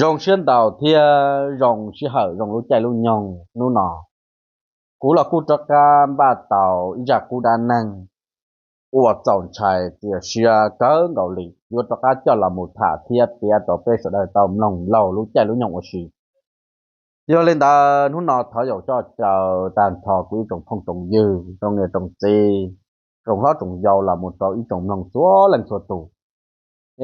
Zoo siab ntau thiab zoo sij hawm zoo lub caij lub nyoog hnub no, kuv los kuj rov qab npaj tau ib zaj qub dab neeg uas txaus ntshai txias siab kawg nkaus li yuav rov qab coj los mus tham thiab piav rau peb sawv daws tau mloog laug lub caij lub nyoog ua si. Yog li ntawd hnub no thov yaum coj caw tag nrho kuv ib tsoom phooj tsoom ywg, tsoom niam tsoom txiv, tsoom hlob tsoom yau los mus rau ib tsoom mloog txhua leej txhua tus,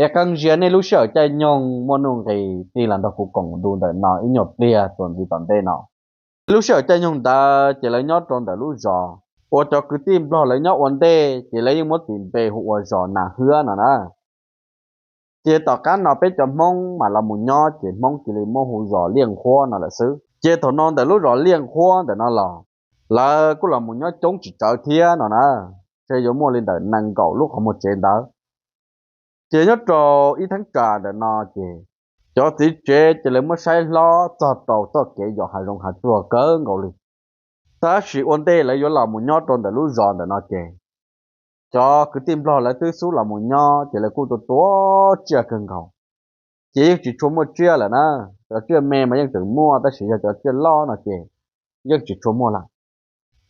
es qee zias nej lub sij hawm caij nyoog muaj nuj nqis tig los nrog kuv koom ntu ntawm no ib nyuag pliag txuas ntxiv tom ntej no. Lub sij hawm caij nyoog ntawd ces lawv nyob rau ntawm lub zos uas cov kwv tij Nplog lawv nyob ua ntej ces lawv yeej muab tis npe hu ua zos Nas Hwb no na. Ces tom qab no peb cov Hmoob mam los mus nyob ces Hmoob cia li muab hu zos Liaj Nqhuab no lawm xwb. Ces thaum no ntawm lub zos Liaj Nqhuab ntawm no los lawv kuj los mus nyob coob tsis tsawg thiab no na, ntshe yuav muaj li ntawm nees nkaum lub qhov muag tsev ntawd. Ces nyob rau ib theeb tsam ntawm no ces cov txiv tsev ces lawv muab saib hlob txog rau txoj kev yos hav zoov hav tsuag kawg nkaus li. Tab sis ua ntej lawv yuav los mus nyob rau ntawm lub zos ntawm no ces cov kwv tij Nplog lawv twb xub los mus nyob ces lawv kuj tua tua tsiaj kawg nkaus, ces yeej tsis tshua muaj tsiaj lawm na. Cov tsiaj me mas yeej tseem muaj tab sis yog cov tsiaj loj no ces yeej tsis tshua muaj lawm.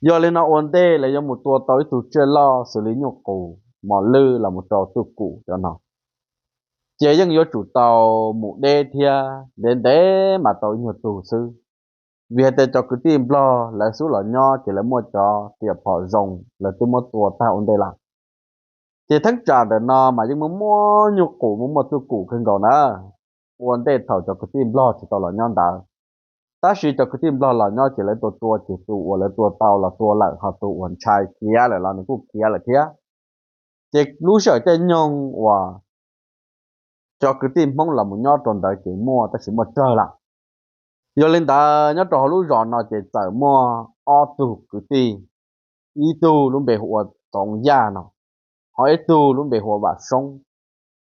Yog li no ua ntej lawv yuav mus tua tau ib tug tsiaj loj xws li nyuj qus, mos lwj los mus rau txuj kum cov no, ces yeej yuav tsum tau mus deb thiab ntev ntev mas tau ib nyuag tug xwb. Vim hais tias cov kwv tij Nplog lawv xub los nyob ces lawv muaj cov riam phom zoo lawv twb muab tua tag ua ntej lawm. Ces theeb tsam ntawm no mas yeej muaj muaj nyuj qus muaj muaj txuj kum kawg nkaus na. Ua ntej thaum cov kwv tij Nplog tsis tau los nyob ntawd, tab sis cov kwv tij Nplog los nyob ces lawv tua tua ces tus uas lawv tua tau los tua lawm ho tus uas ntshai khiav lawm los nws kuj khiav lawm thiab. Ces lub sij hawm caij nyoog uas cov kwv tij Hmoob los mus nyob rau ntawd ces muaj tab sis muaj tsawg lawm. Yog li ntawd nyob rau hauv lub zos no ces txawm muaj ob tug kwv tij, ib tug lub npe hu ua Txoov Yaj no, ho ib tug lub npe hu ua Vam Soob.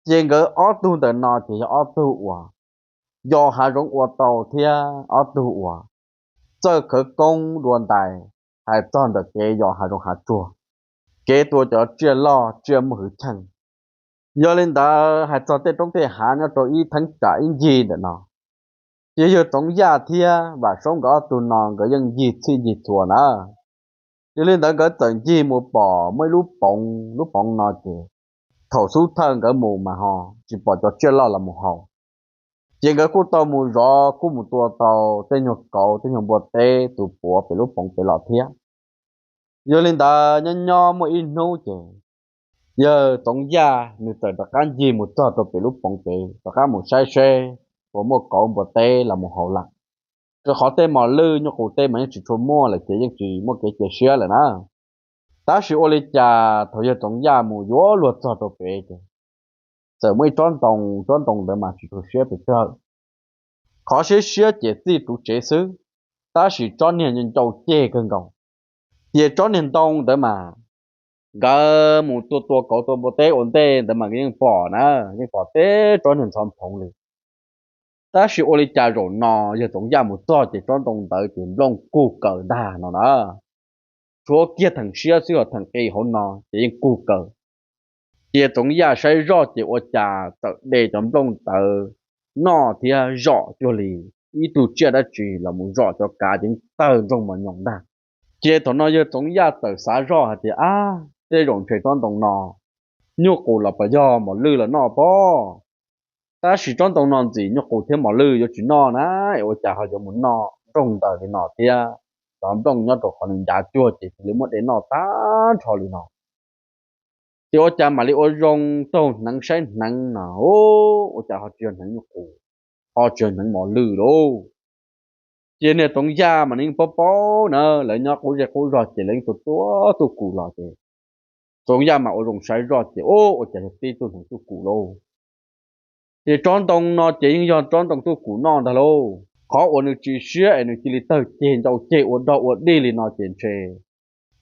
Ces nkawd ob tug ntawm no ces yog ob tug uas yos hav zoov ua tau thiab ob tug uas txawj khawv koob dua ntais hais txog ntawm kev yos hav zoov hav tsuag, kev tua cov tsiaj loj tsiaj muaj hwj chim. Yog li ntawd hais txog tej roob tej hav nyob rau ib theeb tsam ib ncig ntawm no, ces yawg Txoov Yaj thiab Vam Soob nkawd ob tug no nkawd yeej ncig txhij ncig txhua na. Yog li ntawd nkawd txawm ncig mus pom muaj ib lub poov, lub poov no ces thaum xub thawj nkawd mus mas ho tsis pom cov tsiaj loj los mus haus. Ces nkawd kuj tau mus zov kuj mus tua tau tej nyuag kauv tej nyuag npua teb tus puav pem lub poov pem los thiab. Yog li ntawd nyob nyob muaj ib hnub ces yawg Txoov Yaj nws txawm rov qab ncig mus txog rau pem lub poov pem rov qab mus saib seb puas muaj kauv npua teb los mus haus lawm. Rau qhov tej mos lwj nyuj qus teb mas yeej tsis tshua muaj lawm ces yeej tsis muaj kev cia siab lawm na. Tab sis ua li cas thaum yawg Txoov Yaj mus yuav luag txog rau pem ces txawm muaj ib tsob ntoo, tsob ntoo ntawd mas tsis tshua siab pes tsawg. Qhov siab siab ces txij ru tsev xwb, tab sis tsob niag ncau ceg kawg nkaus. Ces tsob niag ntoo ntawd mas nkawd mus tua tua kauv tua npua teb ua ntej ntawd mas yeej pom na, yeej pom teb tsob niag ntxhov phoov li. Tab sis ua li cas zaum no yawg Txoov Yaj mus txog ces tsob ntoo ntawd ces nplooj kug kawm ntag no na. Tshuav kiag theem siab xwb os, theem qis hauv no ces yeej kug kawm. Ces Txoov Yaj saib zoj ces ua cas txawm de cov nplooj ntawd noj thiab zom cuag li ib tug tsiaj dab tsi los mus zom cov kav ces tawg nroog mos nyoos ntag. Ces thaum no yawg Txoov Yaj txawm xav zoj hais tias, ab, tej zaum ntshe tsob ntoo no nyuj qus los puas yog mos lwj los noj pob. Tab sis tsob ntoo no ntxim nyuj qus thiab mos lwj yuav tsis noj na, es ua cas ho yuav mus noj nroog ntawm li no thiab cov nplooj nyob rau qhov nws ncav cuag ces cia li muab de noj tag nrho li no. Ces ua cas mam li ua zoo taug hneev saib hneev no, ua cas ho tsis yog hneev nyuj qus, ho tsis yog hneev mos lwj lauj. Ces niag Txoov Yaj mas nws yeej paub paub na, lawv nyob qub zej qub zog ces lawv yeej tua tua txuj kum los ces Txoov Yaj mas ua zoo saib zoj ces, ua cas yog tib tug hneev txuj kum lauj. Ces tsob ntoo no ces yeej yog tsob ntoo txuj kum noj ntag lauj. Qhov uas nws tsis siab es nws cia li tawg ceg ncau ceg ua dog ua dig li no ces ntshe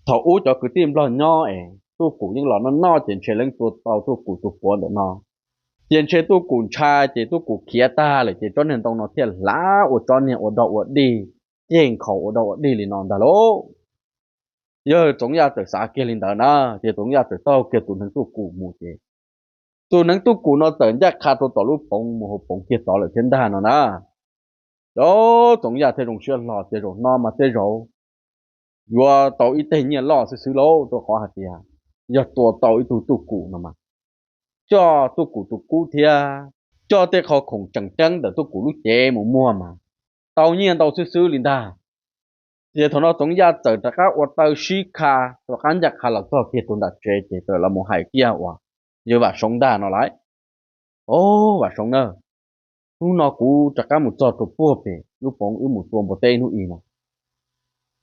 thaum ub cov kwv tij Nplog nyob es txuj kum yeej los noj noj ces ntshe lawv tua tau txuj kum tus puav ntawm no. Ces ntshe txuj kum ntshai ces txuj kum khiav tag lawm ces tsob niag ntoo no thiaj hlav ua tsob niag ua dog ua dig, ceg nkhaus ua dog ua dig li no ntag lauj. Yawg Txoov Yaj txawm xav kiag li ntawd na, ces Txoov Yaj txawm taug kiag tus hneev txuj kum mus ces Tus neev Tub Kum no txawm ncaj qha rau tom lub poov mus hauv poov kiag tod lawm thiab ntag no na. Cov Txoov Yaj thiaj zoo siab hlo tias zaum no mas tej zaum yuav tau ib teg nyiaj loj xwb xwb lauj, rau qhov hais tias yog tua tau ib tug Tub Kum no mas coj Tub Kum tus kub thiab coj tej qhov khoom tseem ceeb ntawm Tub Kum lub cev mus muag mas tau nyiaj ntau xwb xwb li ntag. Ces thaum no Txoov Yaj txawm rov qab ua taw sib kha rov qab ncaj qha los txog kiag rau nram tsev ces txawm los mus hais kiag uas yawg Vam Soob ntag no lauj. Au, Vam Soob na, hnub no kuv rov qab mus txog rau puag pem lub poov wb mus tua npua teb hnub i no,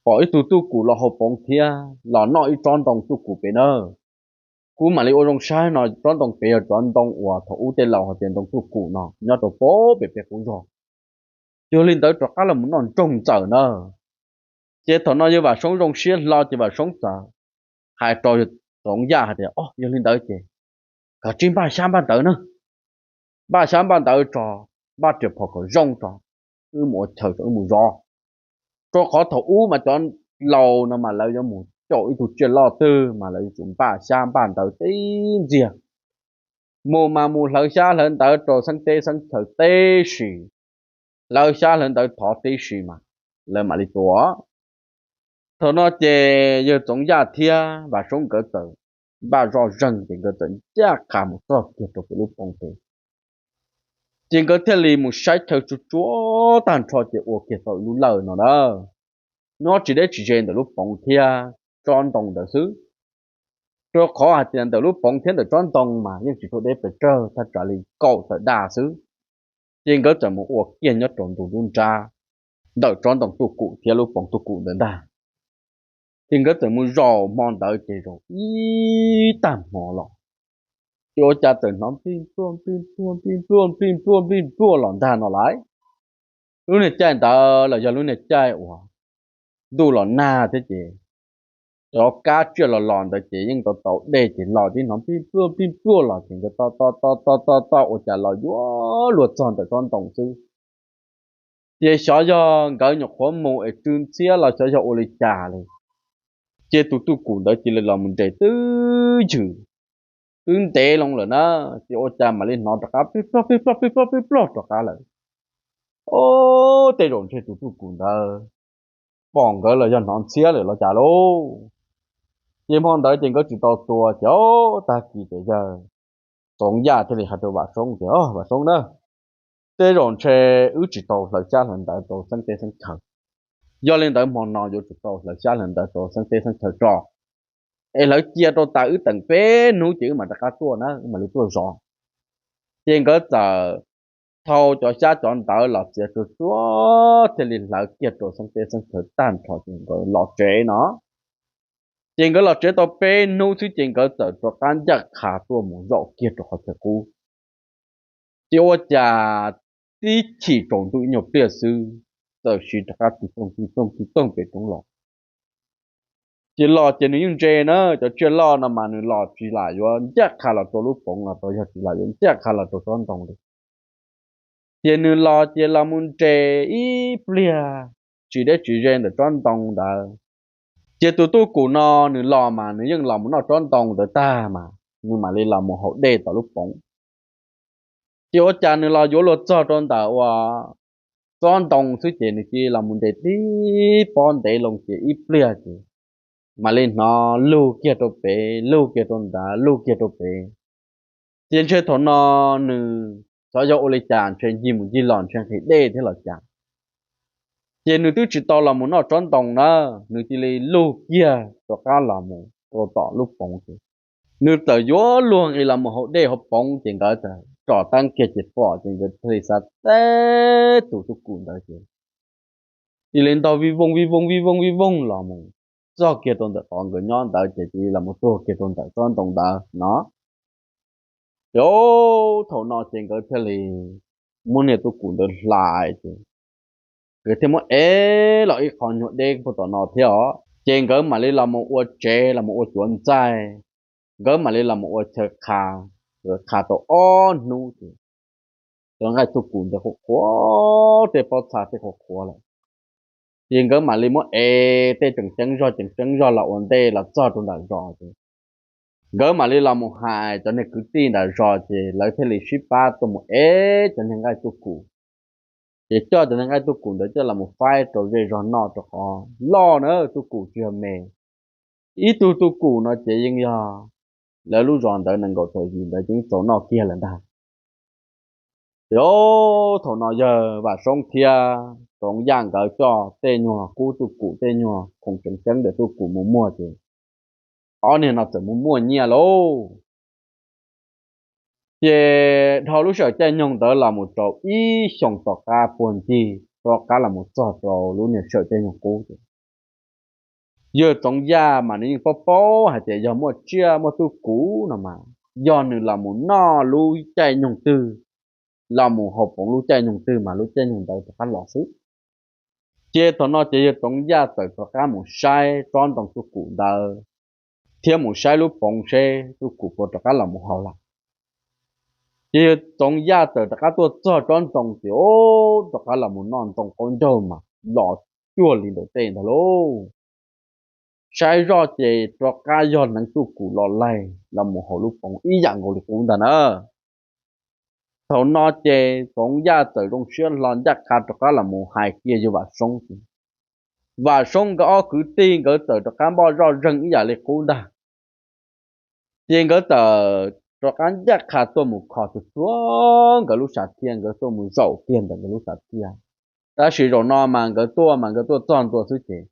pom ib tug Tub Kum los hauv poov thiab los noj ib tsob ntoo Tub Kum pem na. Kuv mam li ua zoo saib no tsob ntoo pem yog cov ntoo uas thaum ub tej laus hais tias ntoo Tub Kum no nyob rau puag pem peb qub zog, yog li ntawd rov qab los mus noj ntsoog ntxaws na. Ces thaum no yawg Vam Soob zoo siab hlo ces Vam Soob txawm hais rau Txoov Yaj hais tias, O, yog li ntawd ces koj tsij npaj xyab npaj ntawv na, npaj xyab npaj ntawv tso, npaj riam phom kom zoo tso, wb mus ua chaw tso wb mus zov. Rau qhov thaum ub mas cov laus no mas lawv yuav mus caum ib tug tsiaj loj twg mas lawv yuav tsum npaj xyab npaj ntawv tib ntxiag. Mus mas mus hlawv xyab hlawv ntawv rau xeeb teb xeeb chaw tib si, hlawv xyab hlawv ntawv thov tib si mas lawv mam li tua. Thaum no ces yawg Txoov Yaj thiab Vam Soob nkawd txawm npaj zoj zeeg ces nkawd txawm ncaj qha mus txog kiag rau pem lub poov pem. Ces nkawd thiaj li mus saib chaw tsuag tsuag tag nrho ces ua kiag tau ib lub lawj no na, nyob tsis deb tsis ze ntawm lub poov thiab tsob ntoo ntawd xwb. Rau qhov hais tias ntawm lub poov thiab ntawm tsob ntoo mas yeej tsis tshua deb pes tsawg, thaj tsam li kaum tawm daj xwb. Ces nkawd txawm mus ua kiag nyob rau ntu nruab nrab ntawm tsob ntoo Tub Kum thiab lub poov Tub Kum ntawd ntag. Ces nkawd txawm mus zaum hmo ntawd ces zaum ib tag hmo los, ces ua cas txawm hnov npij npluaj npij npluaj npij npluaj npij npluaj npij npluaj los ntag no lauj. Lub niag caij ntawd los yog lub niag caij uas ntuj los nag thiab ces cov kab tsiaj los los ntawd ces yeej tau tau dej ces los tib hnov npij npluaj npij npluaj los ces nkawd tos tos tos tos tos ua cas los yuav luag txog ntawm tsob ntoo xwb. Ces xyov yog nkawd nyuam qhuav mus es tsw ntxhiab los xyov yog ua li cas li, ces tus Tub Kum ntawd cia li los mus nres twb ywm, twb ntev loo lawm na, ces ua cas mam li hnov rov qab pij ploj pij ploj pij ploj pij ploj rov qab lawm. Ub, tej zaum ntshe tus Tub Kum ntawd pom nkawd los yog hnov ntxhiab lawm los cas lauj. Ces hmo ntawd ces nkawd tsis tau tua ces tag kis ces yawg Txoov Yaj thiaj li hais rau Vam Soob tias, Vam Soob na, tej zaum ntshe wb tsis tau hlawv xyab hlawv ntawv rau xeeb teb xeeb chaw. Yog li ntawd hmo no yuav tsum tau hlawv xyab hlawv ntawv rau xeeb teb xeeb chaw tso, es hlawv cia rau tas wb teem peb hnub ces wb mam rov qab tuaj na, wb mam li tuaj zov. Ces nkawd txawm thau cov xyab cov ntawv los txiav tsuag tsuag thiaj li hlawv kiag rau xeeb teb xeeb chaw tag nrho ces nkawd los tsev no. Ces nkawd los tsev tau peb hnub xwb ces nkawd txawm rov qab ncaj qha tuaj mus zaum kiag rau qhov chaw qub. Ces ua cas tib chim tsaus ntuj ib nyuag pliag xwb, txawm siv rov qab tig toog tig toog tig toog pem roob los. Ces los ces nws yeej ntse na, cov tsiaj loj no mas nws los tsis lam yuav ncaj qha los rau lub poov los rau, yog tsis lam yuav ncaj qha los rau tsob ntoo li. Ces nws los ces los mus nres ib pliag tsis deb tsis ze ntawm tsob ntoo ntawd. Ces tus Tub Kum no nws los mas nws yeej los mus noj tsob ntoo ntawd tag mas nws mam li los mus haus dej tom lub poov. Ces ua cas nws los yuav luag txog rau ntawm uas tsob ntoo xwb ces nws cia li los mus nres tib pob ntev loo ces ib pliag ces mam li hnov lug kiag rau pem, lug kiag rau nrad, lug kiag rau pem. Ces ntshe thaum no nws xyov yog ua li cas ntshe ncig mus ncig los ntshe nqhis dej thiab los cas. Ces nws twb tsis tau los mus noj tsob ntoo na, nws cia li lug kiag rov qab los mus rau tom lub poov ces nws txawm yuav luag nqis los mus haus dej hauv poov ces nkawd txawm tsom teeb kiag ces pom ces nkawd thiaj li xav teb tus Tub Kum ntawd ces cia li ntaug vij vooj vij vooj vij vooj vij vooj los mus txog kiag rau ntawm qhov nkawd nyob ntawd ces cia li los mus tuag kiag rau ntawm tsob ntoo ntawd no. Ces thaum no ces nkawd thiaj li muab niag Tub Kum ntawd hlais ces nkawd thiaj muab ev los ib qho nyuag deb puag tom no thiab os. Ces nkawd mam li los mus ua tsev los mus ua cuav ntxaij, nkawd mam li los mus ua chaw qha, nkawd qha tau ob hnub ces cov nqaij Tub Kum ntawd qhuav qhuav, tej pob txha tej qhuav qhuav lawm. Ces nkawd mam li muab ev tej tseem ceeb zog tseem ceeb zog los ua ntej los txog rau nram zos ces Nkawd mam li los mus hais cov niag kwv tij nram zos ces lawv thiaj li sib pab tuaj mus ev cov niag nqaij tuj kum, ces coj cov niag nqaij tuj kum ntawd coj los mus faib rau zej zog noj rau qhov loj na, tuj kum tsis yog me. Ib tug tuj kum no ces yeej yog lawv lub zos ntawd nees nkaum tawm yim ntawd ces yeej txaus noj kiag lawm ntag. Ces thaum no yawg Vam Soob thiab Txoov Yaj nkawd coj tej nyuag qub tuj kum, tej nyuag khoom tseem ceeb ntawm tuj kum mus muag ces ob niag no txawm mus muaj nyiaj lauj. Ces dhau lub sij hawm caij nyoog ntawd los mus rau ib xyoos tom qab puag ncig rov qab los mus txog rau lub niag sij hawm caij nyoog qub ces yawg Txoov Yaj mas nws yeej paub paub hais tias yog muaj tsiaj muaj tuj kum no mas yog nws los mus noj lub caij nyoog twg, los mus haus poov lub caij nyoog twg mas lub caij nyoog ntawd rov qab los xwb. Ces thaum no ces yawg Txoov Yaj txawm rov qab mus saib tsob ntoo tuj kum ntawd thiab mus saib lub poov seb tuj kum puas rov qab los mus haus lawm. Ces yawg Txoov Yaj txawm rov qab tuaj txog tsob ntoo ces rov qab los mus noj ntoo qaub ncaug mas los cuag li ntawm tej ntag lauj. Saib zoj ces rov qab yog hneev tuj kum los laig los mus haus lub poov ib yam nkaus li qub ntag na. Thaum no ces Txoov Yaj txawm zoo siab hlo ncaj qha rov qab los mus hais kiag yawg Vam Soob ces Vam Soob nkawd ob kwv tij nkawd txawm rov qab npoj zoj zeeg ib yam li qub ntag. Ces nkawd txawm rov qab ncaj qha tuaj mus kho txog nkawd lub sam thiaj, nkawd tuaj mus zaum kiag ntawm nkawd lub sam thiaj. Tab sis zaum no mas nkawd tuaj mas nkawd tuaj txog ntua xwb ces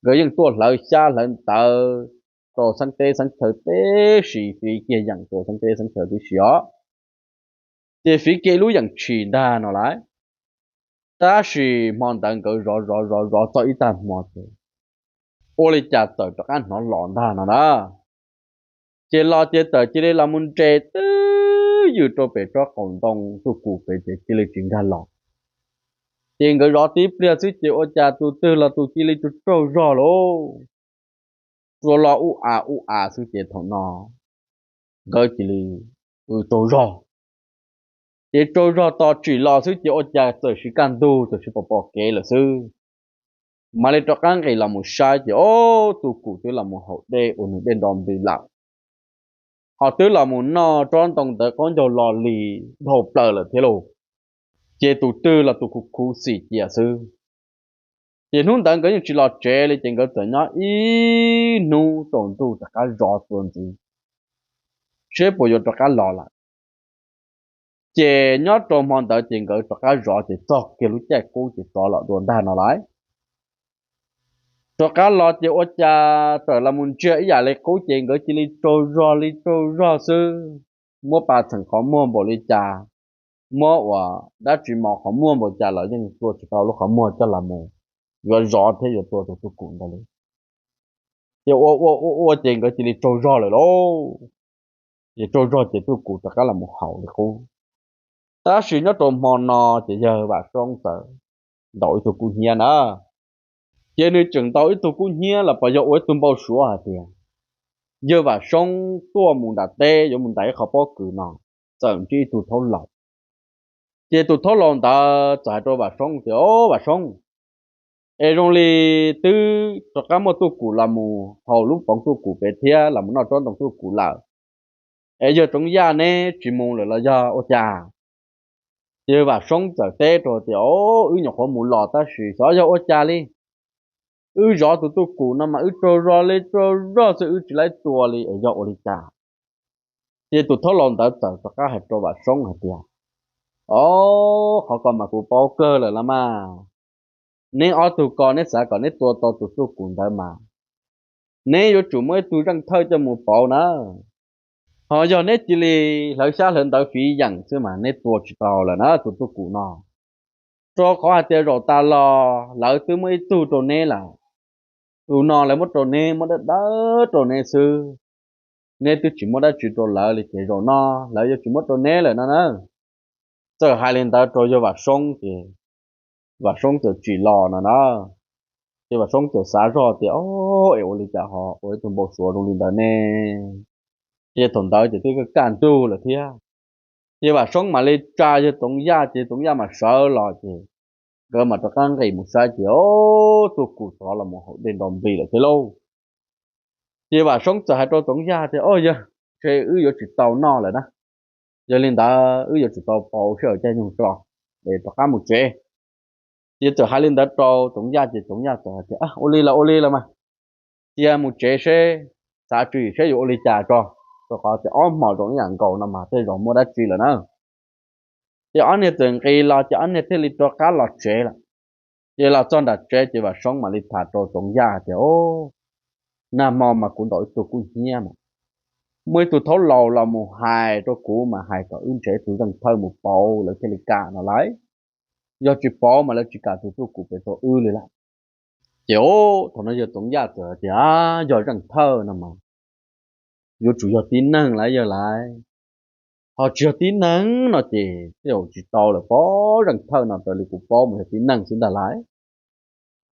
nkawd yeej tuaj hlawv xyab hlawv ntawv rau xeeb teb xeeb chaw tib si, fiv kiag yeem rau xeeb teb xeeb chaw tib si os. Ces fiv kiag ib lub yeem tshis ntag no lauj. Tab sis hmo ntawd nkawd zov zov zov zov txog ib tag hmo ces ua li cas txawm rov qab hnov los ntag no na. Ces los ces txawm cia li los mus nres twb ywm rau pem tsob qaum ntoo tuj kum pem ces cia li tsis nkag los. Ces nkawd zov tib pliag xwb ces ua cas tus twg los tus cia li tsaug tsaug zog lauj. Tsuas los ub av ub av xwb ces thaum no nkawd cia li tsaug zog. Ces tsaug zog tos tsim los xwb ces ua cas txawm siv kaj ntug txawm siv pom pom kev lawm xwb. Mam li rov qab nqis los mus saib ces ob tug kum twb los mus haus dej uas nws dej nro npis lawm. Ho twb los mus noj tsob ntoo ntawd qaub ncaug lo li dhau plaws lawm thiab lauj. Ces tus twg los tus khuv khuv xim cia xwb. Ces hnub ntawd nkawd yeej tsis los tsev li ces nkawd txawm nyob ib hnub tsaus ntuj rov qab zov txuas ntxiv seb puas yuav rov qab los lawm. Ces nyob rau hmo ntawd ces nkawd rov qab zov ces txog kiag lub caij qub ces rov los dua ntag no lauj. Rov qab los ces ua cas txawm los mus ntsiag ib yam li qub ces nkawd cia li tsaug zog li tsaug zog xwb. Muab pas txheem qhov muag npaum li cas, muab ua dab tsi mos qhov muag npaum cas los yeej tua tsis tau lub qhov muag coj los mus yuav zov thiab yuav tua tus tuj kum ntawd li. Ces ua ua ua ua ces nkawd cia li tsaug zog lawm lauj. Ces tsaug zog ces tuj kum rov qab los mus haus li qub. Tab sis nyob rau hmo no ces yawg Vam Soob txawm ntaus ib tug kub hnyiab na. Ces nws tseem ntaus ib tug kub hnyiab los puas yog ua ib tug npau suav hais tias yawg Vam Soob tuaj mus nram teb yuav mus ntais ib qho pob kws no, txawm ntsib ib tug thaub laus. Ces tus thaub laus ntawd txawm hais rau Vam Soob tias, Au Vam Soob, es zoo li twb rov qab muaj tuj kum los mus haus lub poov tuj kum pem thiab los mus noj tsob ntoo tuj kum lawm, es yawg Tsoov Yaj neb tsis mus lawm los yog ua cas? Ces Vam Soob txawm teb rau tias, Au, wb nyuam qhuav mus los tab sis xyov yog ua cas li, wb zov tus tuj kum no mas wb tsaug zog li tsaug zog xwb, wb tsis laib tua li es yog ua li cas? Ces tus thaub laus ntawd txawm rov qab hais rau Vam Soob hais tias, Au, qhov ko mas kuv paub kawg lawm los mas. Neb ob tug ko neb xav kom neb tua tau tus tuj kum ntawd mas neb yuav tsum muaj ib tug zeej thawj coj mus pauv na. Ho yog neb cia li hlawv xyab hlawv ntawv fiv yeem xwb mas neb tua tsis tau lawm na tus tuj kum no. Rau qhov hais tias zaum tas los lawv twb muab ib tug rau neb lawm. Tus no lawv muab rau neb, muab dawb dawb rau neb xwb. Neb twb tsis muab dab tsi rau lawv li ces zaum no lawv yuav tsis muab rau neb lawm no na. Txawm hais li ntawd rau yawg Vam Soob ces Vam Soob txawm tsim los no na. Ces Vam Soob txawm xav zog tias, Au, es ua li cas ho ua ib tug npau suav zoo li ntawd ne? Ces thaum ntawd ces twb kaj ntug lawm thiab. Ces Vam Soob mam li tsa yawg Txoov Yaj, ces Txoov Yaj mam sawv los ces nkawd mam rov qab nqis mus saib ces, Au, tuj kum rov los mus haus dej nro npis lawm thiab lauj. Ces Vam Soob txawm hais rau Txoov Yaj tias, Au yawg, ntshe wb yuav tsis tau noj lawm na. Yog li ntawd wb yuav tsum tau pauv sij hawm caij nyoog tso, es rov qab mus tsev. Ces txawm hais li ntawd rau Txoov Yaj ces Txoov Yaj txawm hais tias, Ua li los ua li los mas, cia mus tsev seb, xav tswv yim seb yuav ua li cas tso, rau qhov tias ob hmo zoo ib yam nkaus no mas tej zaum muaj dab tsi lawm na. Ces ob niag txawm nqis los ces ob niag thiaj li rov qab los tsev lawm. Ces los txog nram tsev ces Vam Soob mam li tham rau Txoov Yaj tias, Nag hmo mas kuv ntaus ib tug kub hnyiab mas muaj ib tug thaub laus los mus hais rau kuv mas hais kom wb nrhiav ib tug zeej thawj mus pauv lawv thiaj li kam no lauj. Yog tsis pauv mas lawv tsis kam tus tuj kum pem rau wb li lawm. Ces thaum no yawg Txoov Yaj txawm tias, Yog zeej thawj no mas yuav tsum yog tib neeg lauj yawg lauj. Ho tsis yog tib neeg no ces tej zaum tsis tau lawm pob, zeej thawj no raws li kuv paub mas yog tib neeg xwb ntag lauj.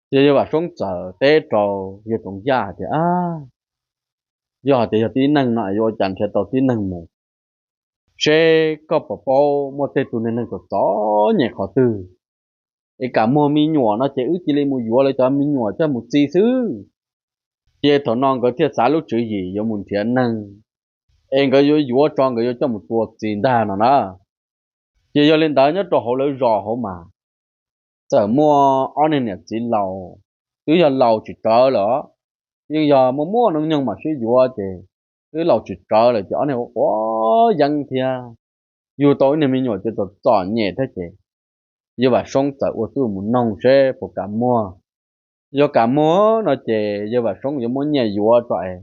Ces yawg Vam Soob txawm teb rau yawg Txoov Yaj tias, Yog hais tias yog tib neeg no es yuav ua cas nrhiav tau tib neeg mus? Seb koj puas paub muaj tej tug neeg txom txom nyem qhov twg es kam muag me nyuam no ces wb cia li mus yuav lawv cov me nyuam coj mus txi xwb. Ces thaum no nkawd thiaj xav lub tswv yim yuav mus nrhiav neeg es nkawd yuav yuav tso nkawd yuav coj mus tua txi ntag no na. Ces yog li ntawd nyob rau hauv lawv zos hauv mas txawm muaj ob niag niam txiv laus, twb yog laus tsis rawv lawm, yeej yog muaj muaj hnub nyoog mam sib yuav ces twb laus tsis rawv lawm ces ob niag quav yeeb thiab yug tau ib niag me nyuam ces txom txom nyem thiab ces yawg Vam Soob txawm ua tuaj mus noog seb puas kam muag. Yog kam muag no ces yawg Vam Soob yuav muab nyiaj yuav tso es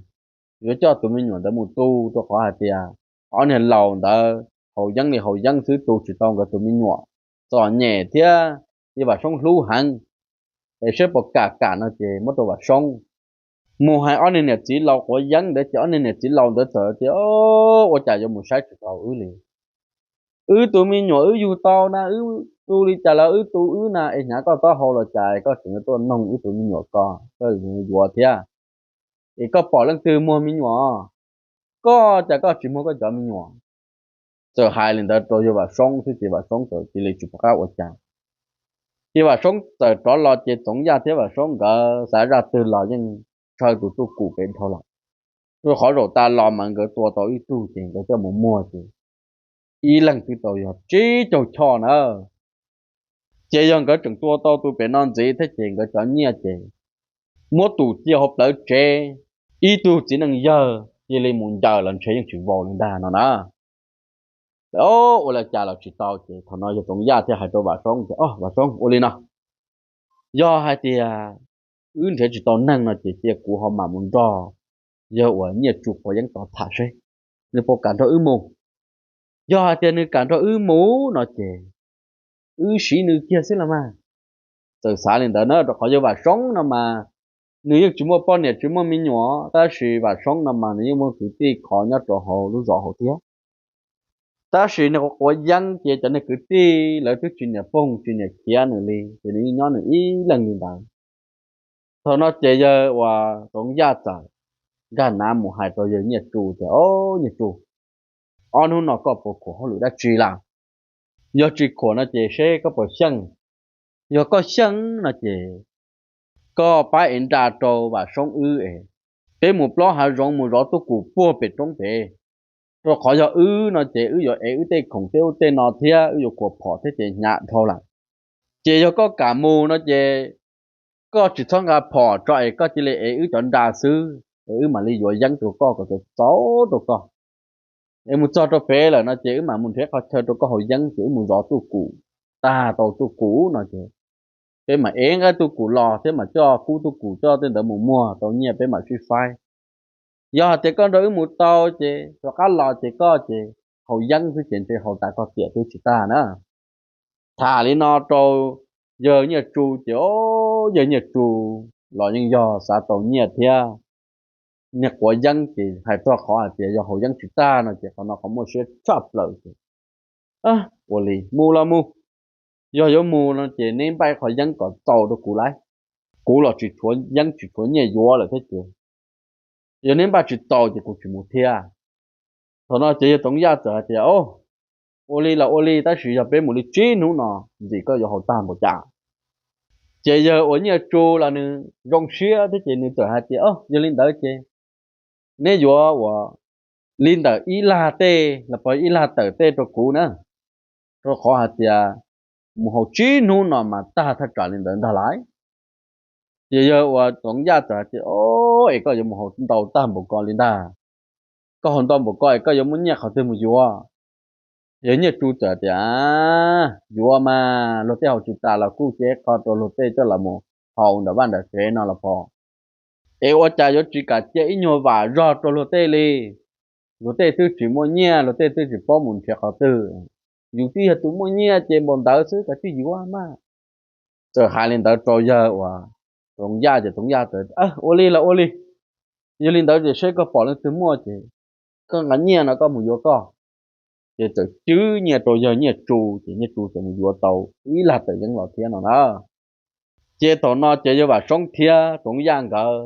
yuav coj tus me nyuam ntawd mus tu, rau qhov hais tias ob niag laus ntawd haus yeeb li haus yeeb xwb tu tsis tau nkawd tus me nyuam, txom nyem thiab yawg Vam Soob hlub heev. Es seb puas kam kam no ces muab rau Vam Soob. Mus hais ob niag niam txiv laus quav yeeb ntawd ces ob niag niam txiv laus ntawd txawm tias, Ua cas yuav mus saib tsis tau wb li? Wb tus me nyuam wb yug tau na, wb tu li cas los wb tu wb na, es hnyav koj taub hau los cas koj tseem yuav tuaj noog wb tus me nyuam ko, koj yuav thiab? Es koj pom leej twg muag me nyuam? Koj cas koj tsis muag koj cov me nyuam? Txawm hais li ntawd rau yawg Vam Soob xwb ces Vam Soob txawm cia li tsis pom qab ua cas. Ces Vam Soob txawm rov los ces Txoov Yaj thiab Vam Soob nkawd xav zaj twg los yeej ntshaw tus tuj kum pem dhau lawm. Rau qhov zaum tas los mas nkawd tua tau ib tug ces nkawd coj mus muag ces ib leeg twb tau yog tsib caug choj na. Ces yog nkawd tseem tua tau tus pem no ntxiv thiab ces nkawd cov nyiaj ces muab tus cia hauv plawv tsev, ib tug txiv neej yawg cia li mus ncaws los ntshe yeej tsis vau li ntag no na. Ua li cas los tsis tau ces thaum no yawg Txoov Yaj thiaj hais rau Vam Soob tias, Vam Soob, ua li no, yog hais tias wb nrhiav tsis tau neeg no ces cia kuv ho mam mus nrog yawg uas Nyiaj Tsu quav yeeb tod tham seb nws puas kam nrog wb mus. Yog hais tias nws kam nrog wb mus no ces wb siv nws kiag xwb los mas. Txawm xav li ntawd na, rau qhov yawg Vam Soob no mas nws yeej tsis muaj poj niam tsis muaj me nyuam, tab sis Vam Soob no mas nws yeej muaj kwv tij khov nyob rau hauv lub zos hauv thiab. Tab sis nws quav quav yeeb ces cov niag kwv tij lawv twb tsis niam poog tsis niam khiav nws li, ces nws yeej nyob nws ib leeg li ntawd. Thaum no ces yawg uas Txoov Yaj txawm nkag nav mus hais rau yawg Nyiaj Tsu tias, Au Nyiaj Tsu, ob hnub no koj puas khuam hauj lwm dab tsi lawm? Yog tsis khuam no ces seb koj puas xyeej. Yog koj xyeej no ces koj pab ev nra rau Vam Soob wb es peb mus plob hav zoov mus zov tuj kum puag pem roob pem, rau qhov yog wb no ces wb yuav ev wb tej khoom tej ub tej no thiab wb yuav khuam phom thiab ces hnyav dhau lawm. Ces yog koj kam mus no ces koj tsis txhob nqa phom tso es koj cia li ev wb cov nra xwb es wb mam li yuav yeeb rau koj kom txaus txaus rau koj. Es mus txog rau pem lawm no ces wb mam mus nrhiav qhov chaw rau koj haus yeeb ces wb mus zov tuj kum, tag tau tuj kum no ces peb mam ev nqaij tuj kum los thiab mam coj kub tuj kum coj tej ntawd mus muag tau nyiaj peb mam sib faib. Yog hais tias koj nrog wb mus tau ces rov qab los ces koj ces haus yeeb xwb ces ntshe haus tas koj tiam twb tsis tag na. Tham li no rau yawg Nyiaj Tsu ces, o, yawg Nyiaj Tsu los yeej yog xav tau nyiaj thiab, niag quav yeeb ces hais txog qhov hais tias yog haus yeeb tsis tag no ces qhov no qhov muaj siab tshaj plaws ces, ua li mus los mus, yog yuav mus no ces neb npaj qhov yeeb kom txaus rau kuv lauj, kuv los tsis tshuav yeeb tsis tshuav nyiaj yuav lawm thiab ces yog neb npaj tsis txaus ces kuv tsis mus thiab. Thaum no ces yawg Txoov Yaj txawm hais tias, o, ua li los ua li tab sis yog peb mus li tsib hnub no ntxim koj yuav haus tag npaum cas. Ces yawg uas Nyiaj Tsu los nws zoo siab thiab ces nws txawm hais tias, o, yog li ntawd ces neb yuav ua li ntawm ib lag tej los pov ib lag tawm tej rau kuv na, rau qhov hais tias mus haus tsib hnub no mas tag thaj tsam li ntawd ntag lauj. Ces yawg uas Txoov Yaj txawm hais tias, O, es koj yuav mus haus ntau tag npaum ko li ntag? Koj haus ntau npaum ko es koj yuav muaj nyiaj qhov twg mus yuav? Yawg Nyiaj Tsu txawm tias, Yuav mas, luag tej haus tsis tas los kuj cia qho rau luag tej coj los mus haus ntawm vaj ntawm tsev no los pov. Es ua cas yuav tsis kam cia ib nyuag vam zog rau luag tej li? Luag tej twb tsis muaj nyiaj, luag tej twb tsis paub mus nrhiav qhov twg. Yus twb yog tus muaj nyiaj ces npaum ntawd xwb, kav tsij yuav mas. Txawm hais li ntawd rau yawg uas Txoov Yaj ces Txoov Yaj txawm, Ua li los ua li. Yog li ntawd ces seb koj pom leej twg muaj ces koj nqa nyiaj no koj mus yuav koj. Ces txawm cwb nyiaj rau yawg Nyiaj Tsu ces Nyiaj Tsu txawm mus yuav tau ib lag tawm yeeb los thiab no na. Ces thaum no ces yawg Vam Soob thiab Txoov Yaj nkawd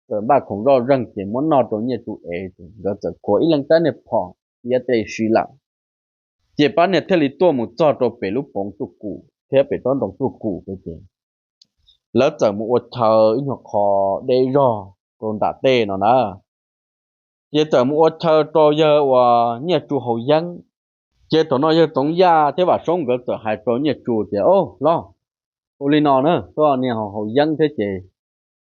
txawm npaj khoom zoj zeeg ces muab noj rau Nyiaj Tsu es ces nkawd txawm khuav ib leeg rab niag phom iab tej si lawm. Ces pab niag thiaj li tuaj mus txog rau pem lub poov tuj kum thiab pem tsob ntoo tuj kum pem ces lawv txawm mus ua chaw ib nyuag qho deb zog rau nram tej no na. Ces txawm mus ua chaw rau yawg uas Nyiaj Tsu haus yeeb. Ces thaum no yawg Txoov Yaj thiab Vam Soob nkawd txawm hais rau Nyiaj Tsu tias, O, los, ua li no na, koj niag ho haus yeeb thiab ces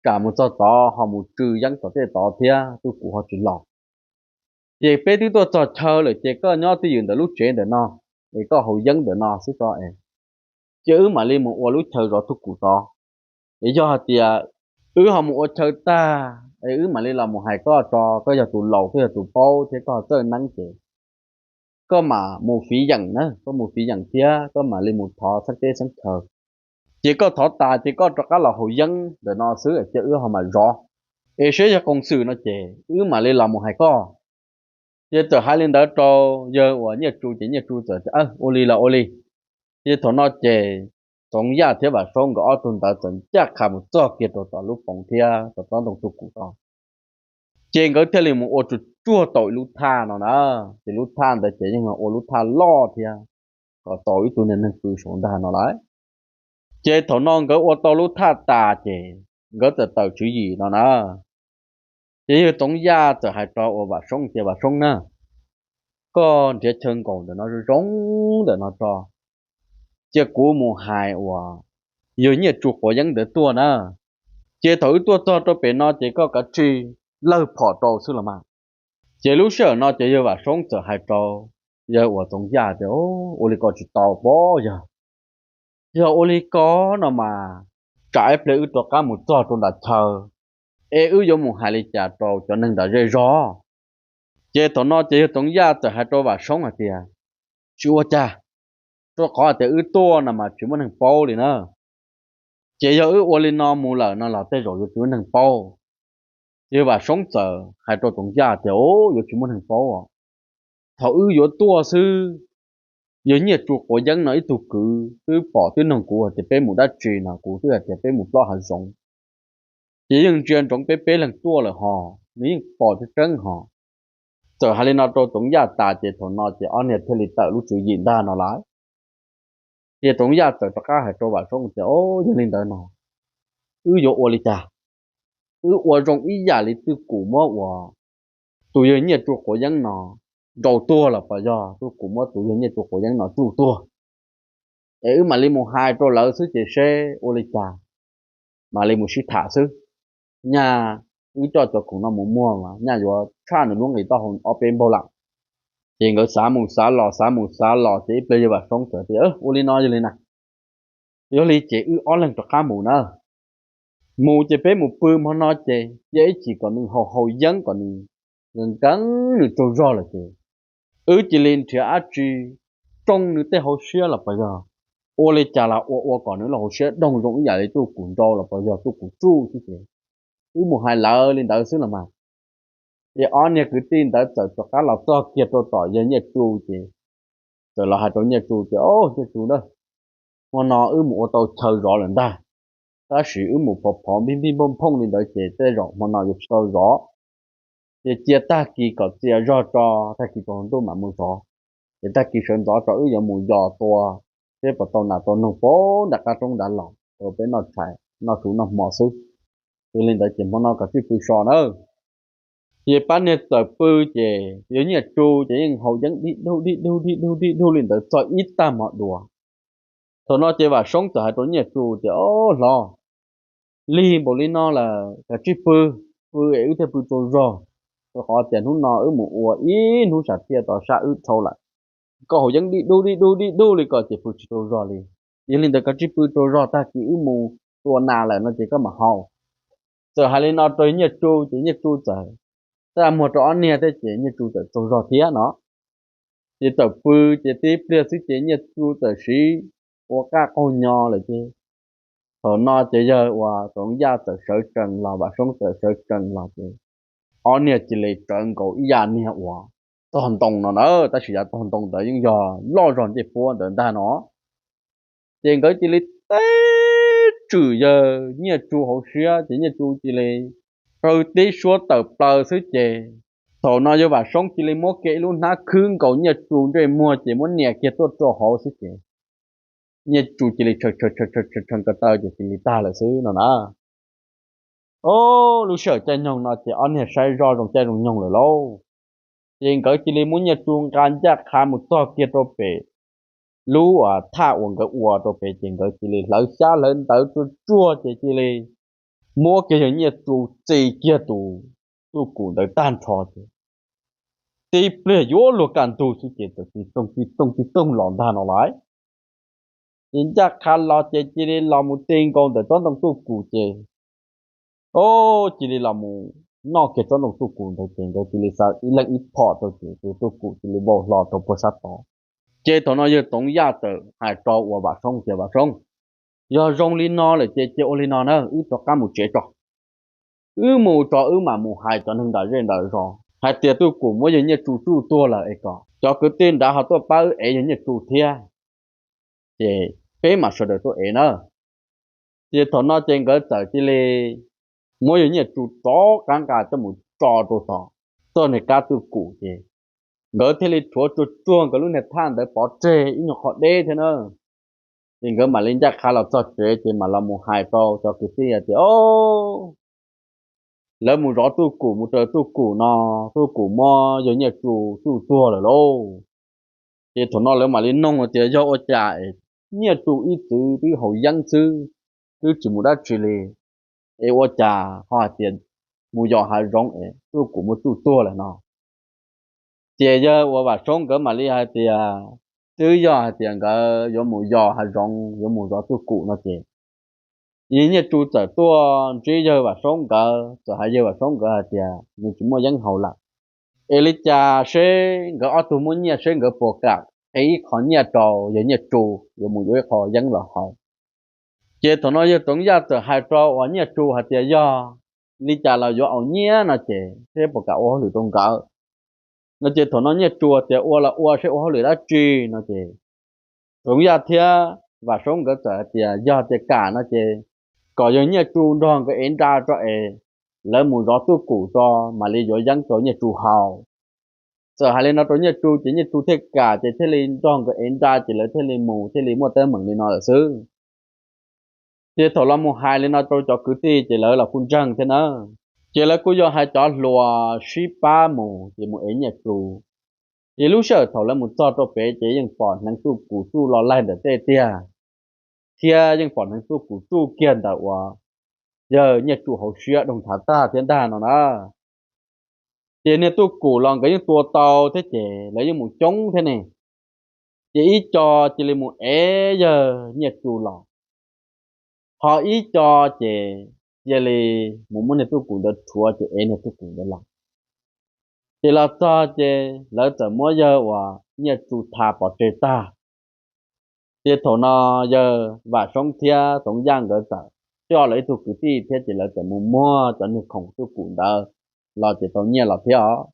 tsam mus txog tod ho mus tsw yeeb tom tej tod thiab, tuj kum ho tsis los. Ces peb twb tuaj txog chaw lawm ces koj nyob twj ywm ntawm lub tsev ntawm no, es koj haus yeeb ntawm no xwb tso es, ces wb mam li mus ua lub chaw zov tuj kum tod. Es yog hais tias wb ho mus ua chaw tag es wb mam li los mus hais koj tso, koj yog tus laus koj yog tus paub thiab koj txawj neeb ces koj mam mus fiv yeem na, koj mus fiv yeem thiab koj mam li mus thov xeeb teb xeeb chaw. Ces koj thov tas ces koj rov qab los haus yeeb ntawm no xwb ces wb ho mam zov. Es seb yog qoo xwm no ces wb mam li los mus hais koj. Ces txawm hais li ntawd rau yawg uas Nyiaj Tsu ces Nyiaj Tsu txawm tias, Ua li los ua li. Ces thaum no ces Txoov Yaj thiab Vam Soob nkawd ob tug ntawd txawm ncaj qha mus txog kiag rau tom lub poov thiab tom tsob ntoo tuj kum tod. Ces nkawd thiaj li mus ua tsuag tsuag tau ib lub thaj no na. Ces lub thaj ntawd ces yeej ua lub thaj loj thiab kom tau ib tug niag neeg pw saud ntag no lauj. Ces thaum no nkawd ua tau lub thaj tas ces nkawd txawm tawm tswv yim no na. Ces yawg Txoov Yaj txawm hais rau uas Vam Soob tias, Vam Soob na, koj nrhiav chaw nkaum ntawm no zoo zoo ntawm no tso, cia kuv mus hais uas yawg Nyiaj Tsu quav yeeb ntawd tuaj na. Ces thaum wb tuaj txog rau pem no ces koj kav tsij lawg phom rau xwb los mas. Ces lub sij hawm no ces yawg Vam Soob txawm hais rau yawg uas Txoov Yaj tias, Ua li ko tsis tau pob yawg. Yog ua li ko no mas tsam ib pliag wb rov qab mus txog rau nram chaw es wb yuav mus hais li cas rau cov neeg nram zej zog? Ces thaum no ces yawg Txoov Yaj txawm hais rau Vam Soob hais tias, Tsis ua cas, rau qhov hais tias wb tuaj no mas tsis muaj neeg paub li na. Ces yog wb ua li no mus lawm no los tej zaum yuav tsis muaj neeg paub. Ces yawg Vam Soob txawm hais rau Txoov Yaj tias, Yuav tsis muaj neeg paub os. Thaum wb yuav tuaj xwb, yawg Nyiaj Tsu quav yeeb no ib tug kwv twb pom twb noog kuv hais tias peb mus dab tsi no, kuv twb hais tias peb mus plob hav zoov. Ces yeej ntsia ntsoov peb peb leeg tuaj lawm hos nws yeej pom tseeb tseeb hos. Txawm hais li no rau Txoov Yaj tas ces thaum no ces ob niag thiaj li tawm lub tswv yim ntag no lawm. Ces Txoov Yaj txawm rov qab hais rau Vam Soob tias, Yog li ntawd no wb yuav ua li cas? Wb ua zoo ib yam li twj kum muab uas tus yawg Nyiaj Tsu quav yeeb no nrau tuag los pos yog twj kum muab tus yawg Nyiaj Tsu quav yeeb no tsuj tuag, es wb mam li mus hais rau lawv xwb ces seb ua li cas mam li mus sib tham xwb. Nyaj wb coj cov khoom no mus muag mas nyaj yuav tshaj nws lub nqis taub hau ob peb npaug lawm. Ces nkawd xav mus xav los xav mus xav los ces ib pliag yawg Vam Soob txawm tias, Ua li no yog li na, yog li ces wb ob leeg rov qab mus na. Mus ces peb mus pw hmo no ces cia ib chim kom nws haus haus yeeb kom nws nkees nkees nws tsaug zog lawm ces wb cia li nrhiav dab tsi rooj nws tej hauv siab los pos yog ua li cas los ua ua kom nws lub hauv siab doog zoo ib yam li twj kum nrau los pos yog twj kum tsuj xwb ces wb mus hais lawv li ntawd xwb los mas. Ces ob niag kwv tij ntawd txawm rov qab los txog kiag rau tom yawg Nyiaj Tsu ces txawm los hais rau Nyiaj Tsu tias, Au, Nyiaj Tsu na, hmo no wb mus ua tau chaw zov lawm ntag, tab sis wb mus phov phov npij npij nphooj nphooj li ntawd ces tej zaum hmo no yuav tsis tau zov. Ces cia tag kis kom txias zog tso, tag kis tsaus ntuj mam mus zov. Ces tag kis sawv ntxov tso wb yuav mus yos tua seb puas tau nas tau noog puag nram qab roob nrad los rau peb noj tshais noj su noj hmo xwb. Yog li ntawd ces hmo no kom tsij pw so nawb. Ces pab niag txawm pw ces yawg Nyiaj Tsu ces yeej haus yeeb dig dug dig dug dig dug dig dug li ntawd txog ib tag hmo dua. Thaum no ces Vam Soob txawm hais rau Nyiaj Tsu tias, Ob hlob, lig npaum li no lawm kav tsij pw, pw es wb thiaj pw tsaug zog, rau qhov tias hnub no wb mus ua ib hnub sam thiaj tau sab wb dhau lawm. Koj haus yeeb dig dug dig dug dig dug li ko ces pw tsis tsaug zog li. Yog li ntawd kav tsij pw tsaug zog, tag kis wb mus tua nas lawm no ces koj mam haus. Txawm hais li no rau Nyiaj Tsu ces Nyiaj Tsu txawm txaj muag rau ob niag thiab ces Nyiaj Tsu txawm tsaug zog thiab no. Ces txawm pw, ces tib pliag xwb ces Nyiaj Tsu txawm siv ua qaj qaug nyo lawm ces thaum no ces yawg uas Txoov Yaj txawm sawv tsees los, Vam Soob txawm sawv tsees los ces ob niag cia li tsawv nkaus ib yam niag uas tog ntoo no na, tab sis yav tog ntoo ntawd yeej yog loj zog ncej puab ntawd ntag no. Ces nkawd cia li teb tswm yawg Nyiaj Tsu hauv siab ces Nyiaj Tsu cia li qw tib suab tawm plaws xwb ces thaum no yawg Vam Soob cia li muab kiag ib lub hnab khwb nkaus Nyiaj Tsu ntsej muag ces muab nias kiag tuaj rau hauv xwb ces Nyiaj Tsu cia li tshee ko taw ces cia li tag lawm xwb no na. Ob lub sij hawm caij nyoog no ces ob niag saib zoj zoo caij zoo nyoog lawm lauj. Ces nkawd cia li muab Nyiaj Tsu nqa ncaj qha mus txog kiag rau pem lub thaj uas nkawd ua rau pem ces nkawd cia li hlawv xyab hlawv ntawv tsuag tsuag ces cia li muab kiag yawg Nyiaj Tsu txi kiag tus tuj kum ntawd tag nrho ces tib pliag yuav luag kaj ntug xwb ces txawm tig toog tig toog tig toog los ntag no lawm. Ces ncaj qha los ces cia li los mus ti nkaus ntawm tsob ntoo tuj kum ces, o, cia li los mus noj kiag tsob ntoo tuj kum ntawd ces nkawd cia li xa ib leeg ib phom rau ces tus tuj kum cia li vau hlo rau puag sab tod. Ces thaum no yawg Txoov Yaj txawm hais rau uas Vam Soob tias, Vam Soob, yog zoo li no lawm ces cia ua li no na, wb rov qab mus tsev tso. Wb mus tso wb mam mus hais cov neeg nram zej nram zos hais tias tuj kum muab yawg Nyiaj Tsu tsuj tuag lawm es kom cov kwv tij nrad ho tuaj pab wb ev yawg Nyiaj Tsu thiab, ces peb mam sawv daws tuaj ev na. Ces thaum no ces nkawd txawm cia li muab yawg Nyiaj Tsu rov qab nqa coj mus tso rau tom txoj niag kab tuj kum ces nkawd thiaj li rhuav tsuag tsuag nkawd lub niag thaj ntawd pov tseg ib nyuag qho deb thiab na. Ces nkawd mam li ncaj qha los txog tsev ces mam los mus hais rau cov kwv tij tias, o, lawv mus zov tuj kum mus raws tuj kum no, tuj kum muab yawg Nyiaj Tsu tsuj tuag lawm lauj. Ces thaum no lawv mam li noog tias yog ua cas es Nyiaj Tsu ib txwm twb haus yeeb xwb, twb tsis mus dab tsi li, es ua cas ho hais tias mus yos hav zoov es tuj kum muab tsuj tuag lawm no. Ces yawg uas Vam Soob nkawd mam li hais tias twb yog hais tias nkawd yuav mus yos hav zoov yuav mus zov tuj kum no ces yawg Nyiaj Tsu txawm tuaj ntsib yawg Vam Soob nkawd, txawm hais yawg Vam Soob nkawd hais tias nws tsis muaj yeeb haus lawm, es li cas seb nkawd ob tug muaj nyiaj seb nkawd puas kam qhia ib qho nyiaj rau yawg Nyiaj Tsu yuav mus yuav ib qho yeeb los haus. Ces thaum no yawg Txoov Yaj txawm hais rau uas Nyiaj Tsu hais tias yog li cas los yuav aus nyiaj no ces seb puas kam ua hauj lwm rau nkawd no ces thaum no Nyiaj Tsu tias ua los ua seb ua hauj lwm dab tsi no ces Txoov Yaj thiab Vam Soob nkawd txawm hais tias yog tias kam no ces kom yawg Nyiaj Tsu nrog nkawd ev nra tso es lawv mus zov tuj kum tso mam li yuav yeeb rau Nyiaj Tsu haus. Txawm hais li no rau Nyiaj Tsu ces Nyiaj Tsu thiaj kam ces thiaj li nrog nkawd ev nra ces lawv thiaj li mus thiaj li muaj teeb meem li no lawm xwb. Ces thaum los mus hais li no rau cov kwv tij ces lawv los kuj ntseeg thiab na. Ces lawv kuj yog hais cov hluas sib pab mus ces mus ev Nyiaj Tsu. Ces lub sij hawm thaum lawv mus txog rau pem ces yeej pom hneev tuj kum tsuj los laig ntawm tej tiag, thiab yeej pom hneev tuj kum tsuj kiag ntawm uas yawg Nyiaj Tsu hauv siab doog thav tag thiab ntag no na. Ces niag tuj kum los nkawd yeej tua tau thiab ces lawv yeej mus coob thiab ne. Ces ib co cia li mus ev yawg Nyiaj Tsu los, ho ib co ces cia li mus muab niag tuj kum ntawd rhuav ces ev niag tuj kum ntawd los. Ces los txog ces lawv txawm muab yawg uas Nyiaj Tsu tha pov tseg tag. Ces thaum no yawg Vam Soob thiab Txoov Yaj nkawd txawm coj lawv ib tug kwv tij thiab ces lawv txawm mus muag cov niag khoom tuj kum ntawd los ces tau nyiaj los thiab os.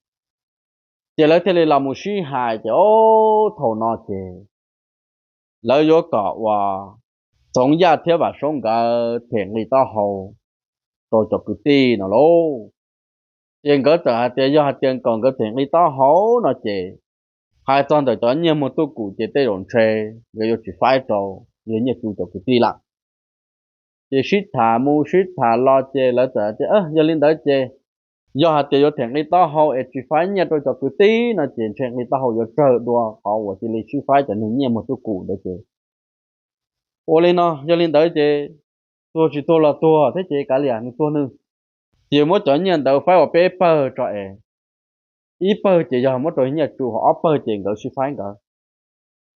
Ces lawv thiaj li los mus sib hais ces ob thaum no ces lawv yuav kom uas Txoov Yaj thiab Vam Soob nkawd them nqi taub hau rau cov kwv tij no lauj. Ces nkawd txawm hais tias yog hais tias kom nkawd them nqi taub hau no ces hais txog ntawm cov nyiaj muag tuj kum ces tej zaum ntshe nkawd yuav tsis faib rau yawg Nyiaj Tsu cov kwv tij lawm. Ces sib tham mus sib tham los ces lawv txawm hais tias yog li ntawd ces Yog hais tias yuav them nqi taub hau es tsis faib nyiaj rau cov kwv tij no ces ntshe nqi taub hau yuav tsawg dua qhov uas cia li sib faib cov neeg nyiaj muag txuj kum ntawd ces. Ua li no, yog li ntawd ces tuag tsis tuag los tuag thiab ces kav liam nws tuag nws. Ces muab cov nyiaj ntawd faib ua peb pawg tso es, ib pawg ces yog muab rau nyiaj tsu, ob pawg ces nkawd sib faib nkawd.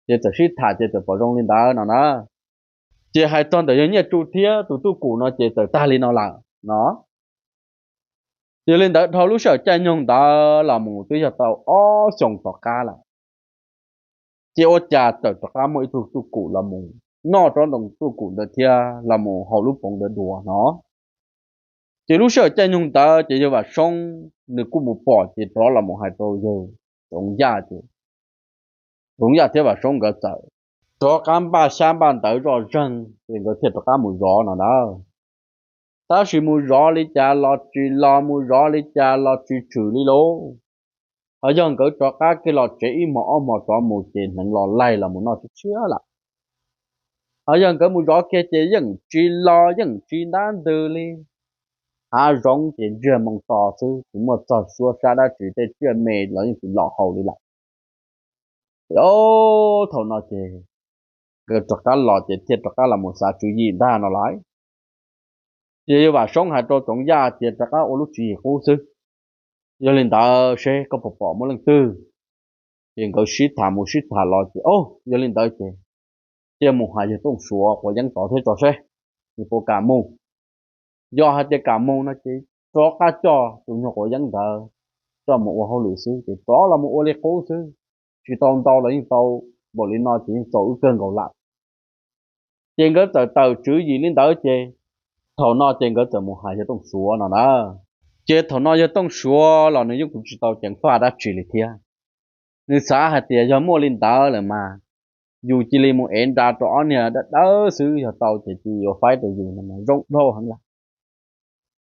Ces txawm sib tham ces txawm pom zoo li ntawd no na. Ces hais txog ntawm yawg nyiaj tsu thiab tus txuj kum no ces txawm tag li no lawm no. Yog li ntawd dhau lub sij hawm caij nyoog ntawd los mus twb yog tau ob xyoos tom qab lawm. Ces ua cas txawm rov qab muaj ib tug txuj kum los mus noj tsob ntoo txuj kum ntawd thiab los mus haus lub poov ntawd dua no. Ces lub sij hawm caij nyoog ntawd ces yawg Vam Soob nws kuj mus pom ces rov los mus hais rau yawg Txoov Yaj ces Txoov Yaj thiab Vam Soob nkawd txawm rov qab npaj xyab npaj ntawv zoj zeeg ces nkawd thiaj rov qab mus zov no na. Tab sis mus zov li cas los tsis los, mus zov li cas los tsis tshwm li lauj. Ho yog nkawd rov qab kiag los tsev ib hmos ob hmos rov mus ces hneev los laig los mus noj tshiab tshiab lawm. Ho yog nkawd mus zov kiag ces yeej tsis los yeej tsis ntab ntws li. Hav zoov ces ntsiag moo to xwb, tsis muaj txog suab sab dab tsi, tej tsiaj me los yeej tsis los haus li lawm. Ces thaum no ces nkawd rov qab los ces thiaj rov qab los mus xav tswv yim ntag no lauj. Ces yawg Vam Soob hais rau Txoov Yaj tias rov qab ua lub tswv yim qub xwb. Yog li ntawd seb koj puas pom muaj leej twg. Ces nkawd sib tham mus sib tham los ces, o, yog li ntawd ces cia mus hais yawg Tooj Suav quav yeeb tod thiab tso seb nws puas kam mus. Yog hais tias kam mus no ces rov qab coj tus nyuag quav yeeb ntawd coj mus ua hauj lwm xwb ces rov los mus ua li qub xwb, tsis tau ntau los yeej tau npaum li no ces yeej txaus wb kawg nkaus lawm. Ces nkawd txawm tawm tswv yim li ntawd ces thaum no ces nkawd txawm mus hais yawg Tooj Suav no na. Ces thaum no yawg Tooj Suav los nws yeej kuj tsis tau ceev faj dab tsi li thiab. Nws xav hais tias yog muaj li ntawd lawm mas yus cia li mus ev nra rau ob niag dawb dawb xwb, yog tau ces cia yuav faib rau yus no mas zoo dhau heev lawm.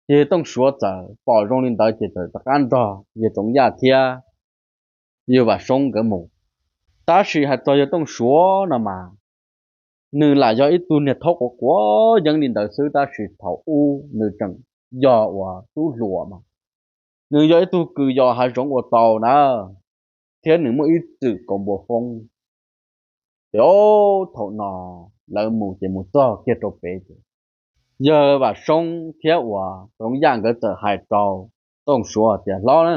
Ces yawg Tooj Suav txawm pom zoo li ntawd ces txawm rov qab nrog yawg Txoov Yaj thiab yawg Vam Soob nkawd mus. Tab sis hais txog yawg Tooj Suav no mas nws lam yog ib tug niag thaub quav quav yeeb li ntawd xwb, tab sis thaum ub nws tseem yog uas tub hluas mas nws yog ib tug kws yos hav zoov ua tau na, thiab nws muaj ib txwm kaus npua foob. Ces thaum no lawv mus ces mus txog kiag rau pem ces yawg Vam Soob thiab uas Txoov Yaj nkawd txawm hais rau Tooj Suav tias, Hlob na,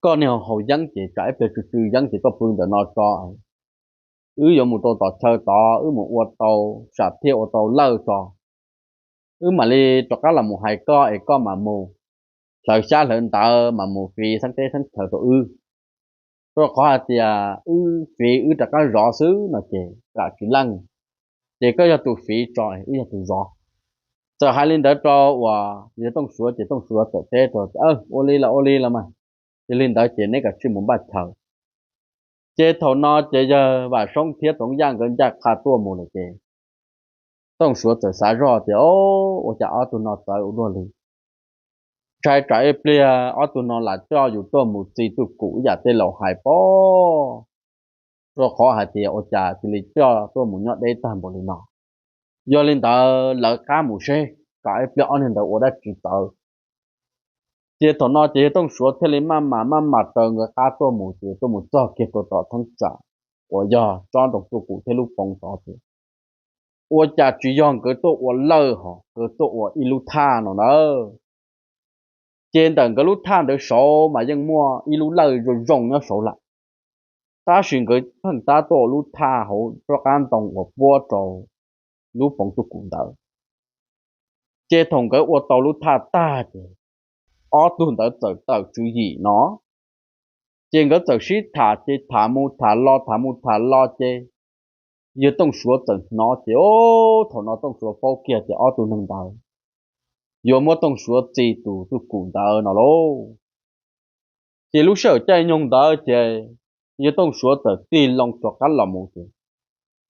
koj niag haus yeeb ces tsam ib pliag tsw tsw yeeb ces koj pw ntawm no tso. Wb yuav mus rau tom chaw tod, wb mus ua tau sam thiaj ua tau lawj tso, wb mam li rov qab los mus hais koj es koj mam mus hlawv xyab hlawv ntawv, mam mus fiv xeeb teb xeeb chaw rau wb. Rau qhov hais tias wb fiv wb rov qab zov xwb no ces tsam tsis leej, ces koj yog tus fiv tso, wb yog tus zov. Txawm hais li ntawd rau uas yawg Tooj Suav ces Tooj Suav txawm teb rau, Ua li los ua li los mas, yog li ntawd ces neb kav tsij mus npaj chaw. Ces thaum no ces yawg Vam Soob thiab Txoov Yaj nkawd ncaj qha tuaj mus lawm ces Tooj Suav txawm xav zoj tias, Ua cas ob tug no txawv ua luaj li? Ntshai tsam ib pliag ob tug no lam coj yus tuaj mus txi txuj kum ib yam tej laus hais pob, rau qhov hais tias ua cas cia li coj tuaj mus nyob deb tag npaum li no. Yog li ntawd lawv qab mus seb tsam ib pliag ob niag ntawd ua dab tsi txawv. Ces thaum no ces yawg Tooj Suav thiaj li maj mam maj mam raws nkawd qab tuaj mus, ces tuaj mus txog kiag rau tom theeb tsam uas yog tsob ntoo txuj kum thiab lub poov tod ces ua cas tsis yog nkawd tuaj ua lawj hos nkawd tuaj ua ib lub thaj no na. Ces ntawm nkawd lub thaj ntawd saud mas yeej muaj ib lub lawj zoo zoo nyob saud lawm, tab sis nkawd pheej tab tuaj ua lub thaj hauv tsob qab ntoo uas puab rau lub poov txuj kum ntawd. Ces thaum nkawd ua tau lub thaj tag ces ob tug ntawd txawm tawm tswv yim no, ces nkawd txawm sib tham ces tham mus tham los tham mus tham los ces yawg Tooj Suav txawm hnov ces, o, thaum no Tooj Suav paub kiag tias ob tug neeg ntawd yuav muab Tooj Suav txi tus txuj kum ntawd no lauj. Ces lub sij hawm caij nyoog ntawd ces yawg Tooj Suav txawm tig loo rov qab los mus ces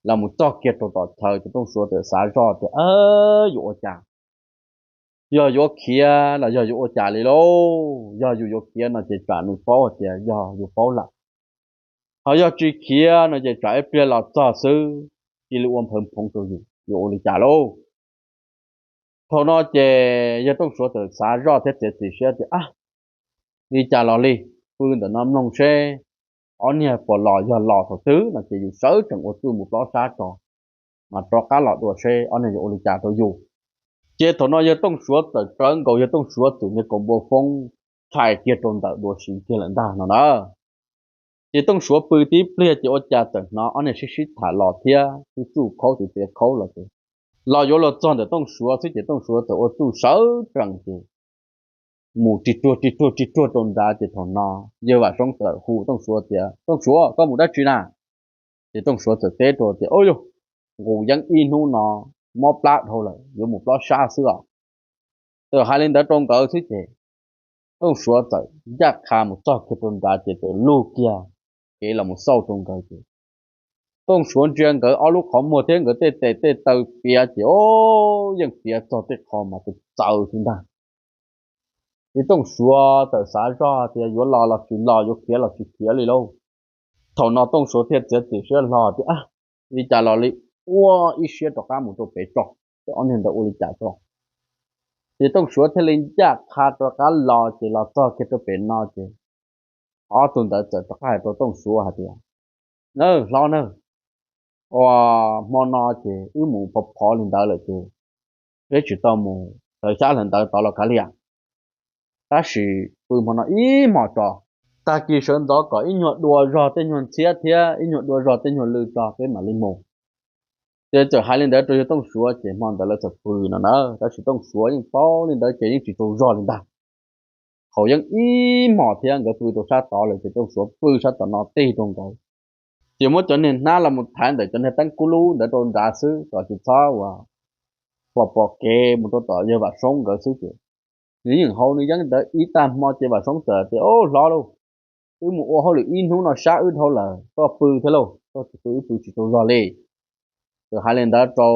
los mus txog kiag rau tom chaw ces Tooj Suav txawm xav zoj tias, Yuav ua cas? Yog yuav khiav los yog yuav ua cas li lauj? Yog yus yuav khiav no ces tsam nws paub tias yog yus paub lawm, ho yog tsis khiav no ces tsam ib pliag los txog xwb cia li ua nphawv phoov rau yus, yuav ua li cas lauj? Thaum no ces yawg Tooj Suav txawm xav zoj thiab txiav txim siab tias, A, li cas los li, pw ntawm no mloog seb ob niag puas los, yog los thaum twg no ces yus sawv tsees ua txuj mus plob sab tso, mas rov qab los dua seb ob niag yuav ua li cas rau yus. Ces thaum no yawg Tooj Suav txawm tsawv nkaus yawg Tooj Suav tus niag kaus npua foob, tshais kiag rau ntawm dua siv kiag lawm ntag no na. Ces Tooj Suav pw tib pliag ces ua cas txawm hnov ob niag sib sib tham los thiab txuj txuj khaub txiv txiav khaub los ces, los yuav luag txog ntawm Tooj Suav xwb ces Tooj Suav txawm ua txuj sawv tsees ces mus ris ruag ris ruag ris ruag rau nrad ces thaum no yawg Vam Soob txawm hu Tooj Suav tias, Tooj Suav, koj mus dab tsi na? Ces Tooj Suav txawm teb rau tias, Ub yog, nqus yeeb ib hnub no mob plab dhau lawm, yuav mus plob sab xwb os. Txawm hais li ntawd rau nkawd xwb ces Tooj Suav txawm ncaj qha mus txog kiag rau nrad ces txawm lug kiag kev los mus xauj rau nkawd ces Tooj Suav ntsia nkawd ob lub qhov muag thiab nkawd tej tes tej taw piav ces, o, yeej piav txog tej qho mas txawv txawv xwb ntag. Ces Tooj Suav txawm xav zog tias yuav los los tsis los, yuav khiav los tsis khiav li lauj. Thaum no Tooj Suav thiaj txiav txim siab hlo tias, Li cas los li, ua ib siab rov qab mus rau pem tso, ces ob niag ntawd ua li cas tso. Ces Tooj Suav thiaj li ncaj qha rov qab los ces los txog kiag rau pem no ces ob tug ntawd txawm rov qab hais rau Tooj Suav hais tias, Na, hlob na, ua, hmo no ces wb mus phov phov li ntawd lawm ces peb tsis tau mus sawv xyab hlawv ntawv tod los kav liam, tab sis pw hmo no ib hmos tso, tag kis sawv ntxov kom ib nyuag dua zog tej nyuag ntxhiab thiab ib nyuag dua zog tej nyuag lw tso peb mam li mus. Ces txawm hais li ntawd rau yawg Tooj Suav ces hmo ntawd lawv txawm pw no na, tab sis Tooj Suav yeej paub li ntawd ces yeej tsis tsaug zog li ntag. Thaum yeej ib hmos thiab nkawd pw rau sab tod lawm ces Tooj Suav pw sab tom no tig rau nkawd, ces muab cov niag hnab los mus thaiv ntawm cov niag teeb kub lub ntawd rau nrad xwb kom tsis txhob ua pom pom kev mus rau tom yawg Vam Soob nkawd xwb ces nws yeej haus nws yeeb ntawd ib tag hmo ces Vam Soob txawm tias, O, hlob lauj, wb mus ua hauj lwm ib hnub no sab wb dhau lawm, koj pw thiab lauj, koj tsis pw wb pw tsis tsaug zog li. Txawm hais li ntawd rau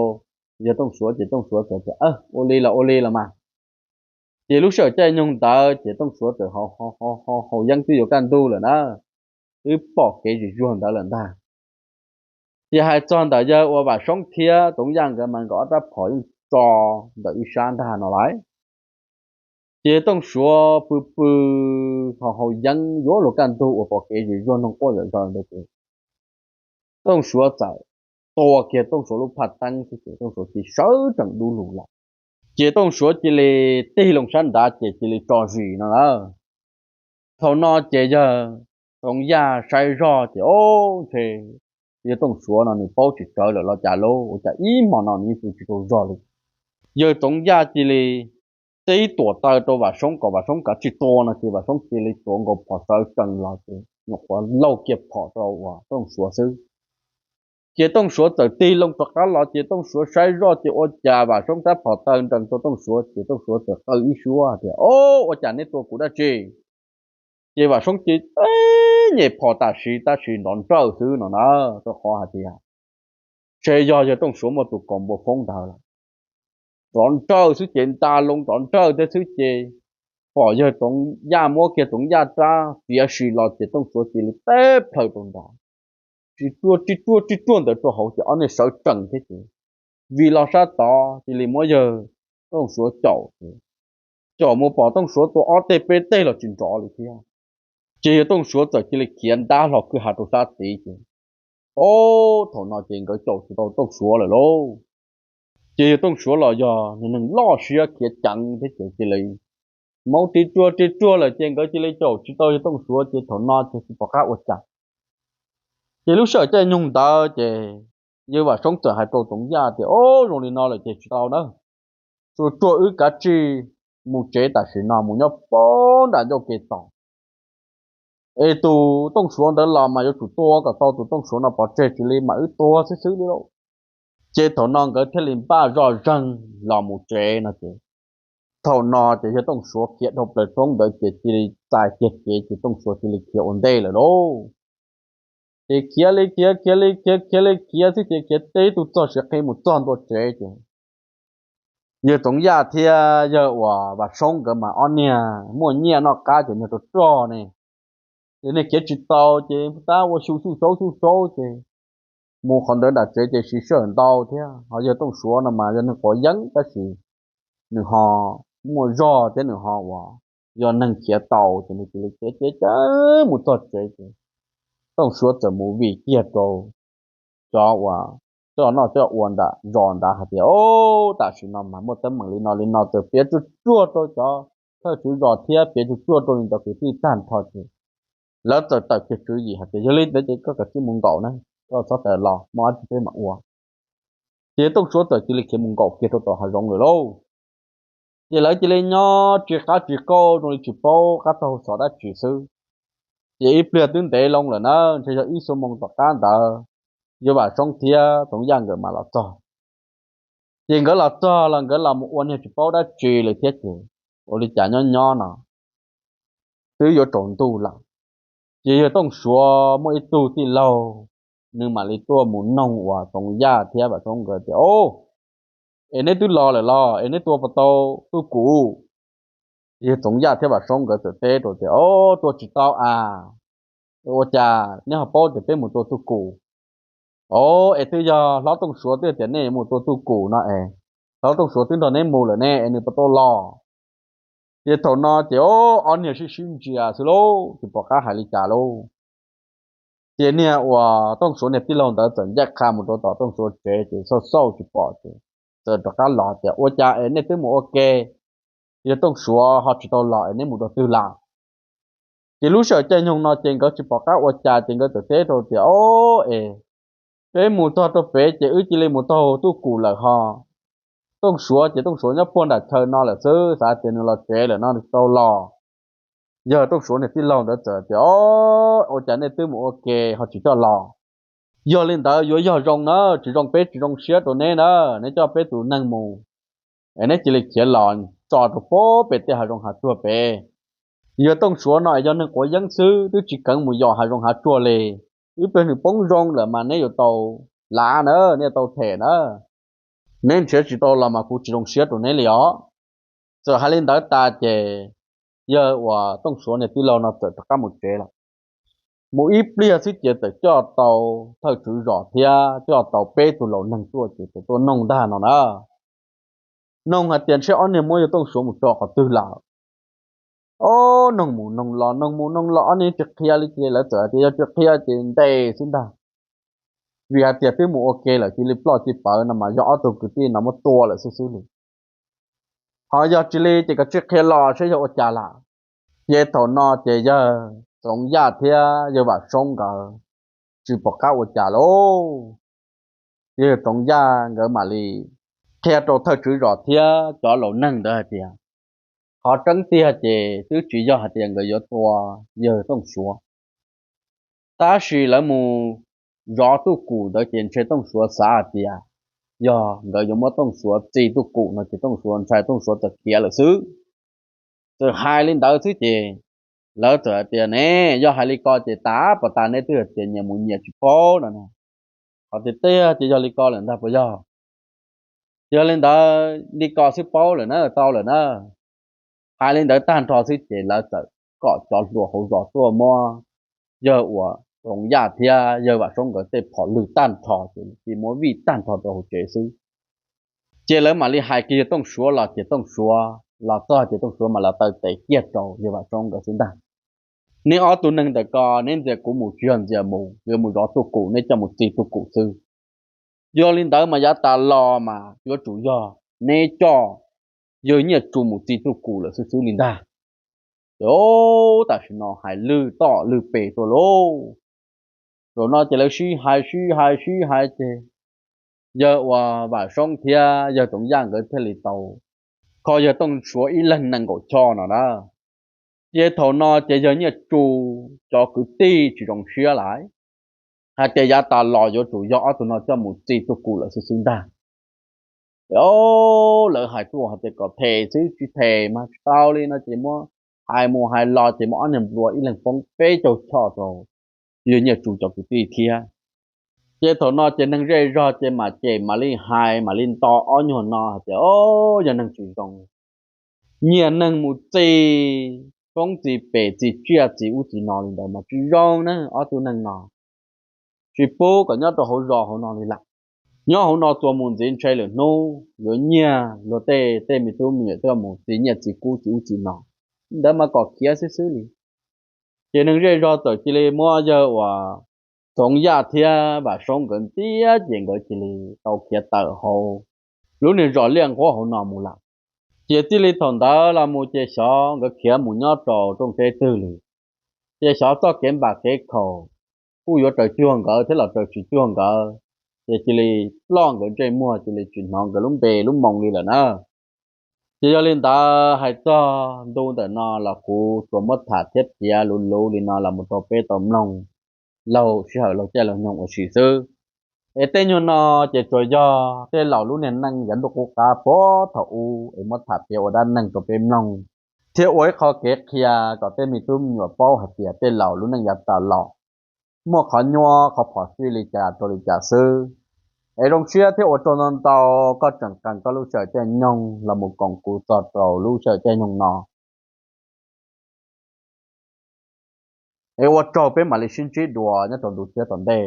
yawg Tooj Suav ces Tooj Suav txawm tias, Ua li los ua li los mas. Ces lub sij hawm caij nyoog ntawd ces Tooj Suav txawm haus yeeb twb yuav kaj ntug lawm na, twb pom kev zis zuag ntawd lawm ntag. Ces hais txog ntawm yawg uas Vam Soob thiab Txoov Yaj nkawd mas nkawd ob rab phom yeej tso ntawm ib sab ntag no lawm. Ces Tooj Suav pw pw haus haus yeeb yuav luag kaj ntug uas pom kev zis zuag noog quaj zom zaws ntawd ces Tooj Suav txawm tua kiag Tooj Suav lub phaj teeb xwb ces Tooj Suav cia sawv tsees dub lug los. Ces Tooj Suav cia li tig loo sab nrad ces cia li tso zis no na. Thaum no ces yawg Txoov Yaj saib zoj ces, O, ntshe yawg Tooj Suav no nws paub tsis tsawv lawm los cas lauj, ua cas ib hmo no nws yeej pw tsis tsaug zog li. Yawg Txoov Yaj cia li tib tuam taw rau Vam Soob kom Vam Soob kav tsij tua no ces Vam Soob cia li tuav nkaus phom sawv tsees los ces nyuam qhuav lauj kiag phom rau uas Tooj Suav xwb. Ces Tooj Suav txawm tig loo rov qab los ces Tooj Suav saib zoj ces ua cas Vam Soob rab phom taw nrees rau Tooj Suav ces Tooj Suav txawm qw ib suab tias, O, ua cas neb tua kuv dab tsi? Ces Vam Soob cia li nyem phom tam sim tab sis nrov nrawj xwb no na, rau qhov hais tias ntshe yog yawg Tooj Suav muaj tus kaus npua foob ntawd lawm. Nrov nrawj xwb ces nta loo nrov nrawj thiab xwb ces pom yawg Txoov Yaj muab kiag Txoov Yaj rab fiav si los ces Tooj Suav cia li teb plhaw rau nrad, tsis ruaj tsis ruaj tsis ruaj ntawd rau hauv ces ob niag sawv tsees thiab ces vim los sab tod cia li muab yawg Tooj Suav caum ces caum mus pom Tooj Suav tua ob teg peb teg los tsis nrov li thiab. Ces yawg Tooj Suav txawm cia li khiav ntab hlo kwj ha rau sab tid ces, o, thaum no ces nkawd caum tsis tau Tooj Suav lawm lauj. Ces yawg Tooj Suav los yog nws neeg loj siab khiav ceev thiab ces cia li hmoov ris ruag ris ruag lawm ces nkawd cia li caum tsis tau yawg Tooj Suav ces thaum no ces tsis pom qab ua cas. Ces lub sij hawm caij nyoog ntawd ces yawg Vam Soob txawm hais rau Txoov Yaj tias, O, zoo li no lawm ces tsis tau na, tsuas tsuag wb kav tsij mus tsev tam sim no mus nyob puag nram ncauj ke tos es tus Tooj Suav ntawd los mas yuav tsum tua kom tau tus Tooj Suav no pov tseg tsis li mas wb tua xwb xwb li lauj. Ces thaum no nkawd thiaj li npaj zoj zeeg los mus tsev no ces thaum no ces yawg Tooj Suav khiav dhau plaws roob ntawd ces cia li txais kiag kev ces Tooj Suav cia li khiav ua ntej lawm lauj. Ces khiav li khiav khiav li khiav khiav li khiav xwb ces khiav tib tug txog siav qhi mus txog ntua tsev ces yawg Txoov Yaj thiab yawg uas Vam Soob nkawd mas ob niag muaj nyiaj noj qab ces niag rog rog ne, ces niag khiav tsis tau ces tab ua xyu xyuj xyuav xyuj xyuav ces mus qhov ntawd nram tsev ces siv sij hawm ntau thiab. Ho yawg Tooj Suav no mas yog neeg quav yeeb tab sis nws ho muaj zog thiab nws ho uas yog neeg khiav tau ces nws cia li khiav ceev ceev mus txog tsev ces Tooj Suav txawm mus vij kiag rau cov uas coj noj coj ua nram zos nrad hais tias, Au, tam sim no mas muaj teeb meem li no li no, txawm piav tsuaj tsuaj rau cov thawj tswv zos thiab piav tsuaj tsuaj rau nws cov kwv tij tag nrho ces lawv txawm tawm kiag tswv yim hais tias, Yog li ntawd ces koj kav tsij mus nkaum na, koj txhob tawm los, muaj dab tsi peb mam ua. Ces Tooj Suav txawm cia li khiav mus nkaum kiag rau tom hav zoov lawm lauj. Ces lawv cia li nyob tsis qab tsis kauj zoo li tsis paub qab taug xov dab tsi xwb. Ces ib pliag twb ntev loo lawm na, ntshe yog ib xuab moos tom qab ntawd, Yawg Vam Soob thiab Txoov Yaj nkawd mam los txog. Ces nkawd los txog los nkawd los mus ua niag tsis paub dab tsi li thiab ces ua li cas nyob nyob no twb yuav tsaus ntuj lawm. Ces yawg Tooj Suav muaj ib tug tij laug, nws mam li tuaj mus noog uas Txoov Yaj thiab Vam Soob nkawd tias, Au, es neb twb los lawm los es neb tua puas tau tuj kum? Yawg Txoov Yaj thiab Vam Soob nkawd txawm teb rau tias, Au, tua tsis tau a. Ua cas neb ho paub tias peb mus tua tuj kum? Au, es twb yog hlob Tooj Suav twb tias nej mus tua tuj kum no es hlob Tooj Suav twb nrog neb mus lawm ne es nws puas tau los? Ces thaum no ces ob niag sib sib ntsia xwb lauj, tsis pom qab hais li cas lauj. Ces niag uas Tooj Suav niag tij laug ntawd txawm ncaj qha mus rau tom Tooj Suav tsev ces xauj xauj tsis pom ces txawm rov qab los tias, Ua cas es nej twb mus ua ke, yawg Tooj Suav ho tsis tau los es neb mus dua twg lawm? Ces lub sij hawm caij nyoog no ces nkawd tsis pom qab ua cas ces nkawd txawm teb rau tias, Au, es peb mus txog rau pem ces wb cia li mus taug tuj kum lawm ho. Tooj Suav ces Tooj Suav nyob puag nram chaw no lawm xwb, xav tias nws los tsev lawm no nws tsis tau los. Yawg Tooj Suav niag tij laug ntawd txawm tias, Au, ua cas nej twb mus ua ke ho tsis coj los? Yog li ntawd yuav yog zoo na, tsis zoo peb tsis zoo siab rau neb na, neb coj peb tus neeg mus es neb cia li khiav los tso rau puag pem tej hav zoov hav tsuag pem. Yawg Tooj Suav no yog neeg quav yeeb xwb, twb tsis keev mus yos hav zoov hav tsuag li. Ib pliag nws poob zoo lawm mas neb yuav tau lav na, neb yuav tau them na. Neb nrhiav tsis tau los mas kuv tsis zoo siab rau neb li os. Txawm hais li ntawd tas ces yawg uas Tooj Suav niag tij laug no txawm rov qab mus tsev lawm. Mus ib pliag xwb ces txawm coj tau thawj tswv zos thiab coj tau peb tug laus neeg tuaj ces txawm tuaj noog ntag no na. Noog hais tias ntshe ob niag muab yawg Tooj Suav mus tso qhov twg lawm. Ob, noog mus noog los noog mus noog los ob niag tsis qhia li ces lawv txawm hais tias yog tsis qhia ces ntes xwb ntag. Vim hais tias twb mus ua ke lawm cia li ploj cia li pawv no mas yog ob tug kwv tij no muab tua lawm xwb xwb li. Ho yog tsis li ces koj tsis qhia los saib yog ua cas lawm. Ces thaum no ces yawg Txoov Yaj thiab yawg Vam Soob nkawd tsis pom qab ua cas lauj. Ces yawg Txoov Yaj nkawd mam li qhia rau thawj tswv zos thiab cov laus neeg ntawd hais tias, qhov tseeb tiag ces twb tsis yog hais tias nkawd yuav tua yawg Tooj Suav. Tab sis lawv mus zov tuj kum ntawd ces ntshe Tooj Suav xav hais tias yog nkawd yuav muab Tooj Suav txi tuj kum no ces Tooj Suav ntshai Tooj Suav txawm khiav lawm xwb. Txawm hais li ntawd xwb ces lawv txawm hais tias ne, yog hais li ko ces tas puas tas neb twb hais tias nyias mus nyias tsis paub no ne. Qhov tiag tiag ces yog li ko lawm ntag puas yog? Yog li ntawd li ko xwb paub lawm na, tau lawm na. Hais li ntawd tag nrho xwb ces lawv txawm kom cov hluas hauv zos tuaj muab yawg uas Txoov Yaj thiab yawg Vam Soob nkawd tej phom lwg tag nrho ces cia li muab vij tag nrho rau hauv tsev xwb. Ces lawv mam li hais kiag yawg Tooj Suav los ces Tooj Suav los txog ces Tooj Suav mam li taw tes kiag rau yawg Vam Soob nkawd xwb ntag. Neb ob tug neeg ntawm ko neb ntxias kuv mus tsis yog ntxias mus, yuav mus zov tuj kum neb coj mus txi tuj kum xwb. Yog li ntawd mas yav tas los mas yuav tsum yog neb coj yawg Nyiaj Tsu mus txi tuj kum lawm xwb xwb li ntag. Ces tam sim no hais lwj toj lwj pes tuaj lauj. Zaum no ces lawv sib hais sib hais sib hais ces yawg uas Vam Soob thiab yawg Txoov Yaj nkawd thiaj li tau kho yawg Tooj Suav ib leeg nees nkaum choj no na. Ces thaum no ces yawg Nyiaj Tsu cov kwv tij tsis zoo siab lawm, hais tias yav tas los yuav tsum yog ob tug no coj mus txi tuj kum lawm xwb xwb ntag. Lawv hais tuaj hais tias kom them xwb, tsis them mas tsis tau li no ces muab hais mus hais los ces muab ob niag nplua ib leeg poob peb caug choj rau yawg Nyiaj Tsu cov kwv tij thiab. Ces thaum no ces neeg zej zog ces mam cem mam li hais mam li nto ob nyuag no hais tias, O, yog neeg tsis zoo, nyiag neeg mus txi koob txi pes txi tsiaj txi ub txi no li ntawd mas tsis zoo na ob tug neeg no. Tsis pub kom nyob rau hauv zos hauv no li lawm. Nyob hauv no txuas mus ntxiv ntshe lwm hnub yuav nyiag luag tej tej me tub me nyuam tuaj mus txi nyiaj txi kub txi ub txi no. ntawd mas kom khiav xwb xwb li. Ces neeg zej zog txawm cia li muab yawg uas Txoov Yaj thiab Vam Soob nkawd ntiab, ces nkawd cia li tau khiav tawm hauv lub niag zos liaj nquab hauv no mus lawm. Ces txij li thaum ntawd los mus ces xyov nkawd khiav mus nyob rau rooj teb twg li. Ces xyov txoj kev npam kev khaum kuj yuav raws cuag nkawd thiab los raws tsis cuag nkawd, ces cia li ploj nkawd ntsej muag, cia li tsis hnov nkawd lub npe lub moo li lawm na. Ces yog li ntawd hais txog ntu ntawm no los kuv tsuas muab tham thiab piav luv luv li no los mus rau peb tau mloog laug sij hawm laug caij laug nyoog ua si xwb. Es tej nyuag no ces tsuas yog tej laus lub niag neej yav ntuj qub qab puag thaum ub es muab tham piav ua dab neeg rau peb mloog, thiab ua ib qho kev qhia kom tej me tub me nyuam paub hais tias tej laus lub neej yav tas los muaj qhov nyuaj qhov phom sij li cas rau li cas xwb. Es zoo siab thiab ua tsaug ntau ntau koj tseem qee koj lub sij hawm caij nyoog los mus koom kuv txog rau lub sij hawm caij nyoog no. Es ua tsaug, peb mam li sib ntsib dua nyob rau ntu tshiab tom ntej.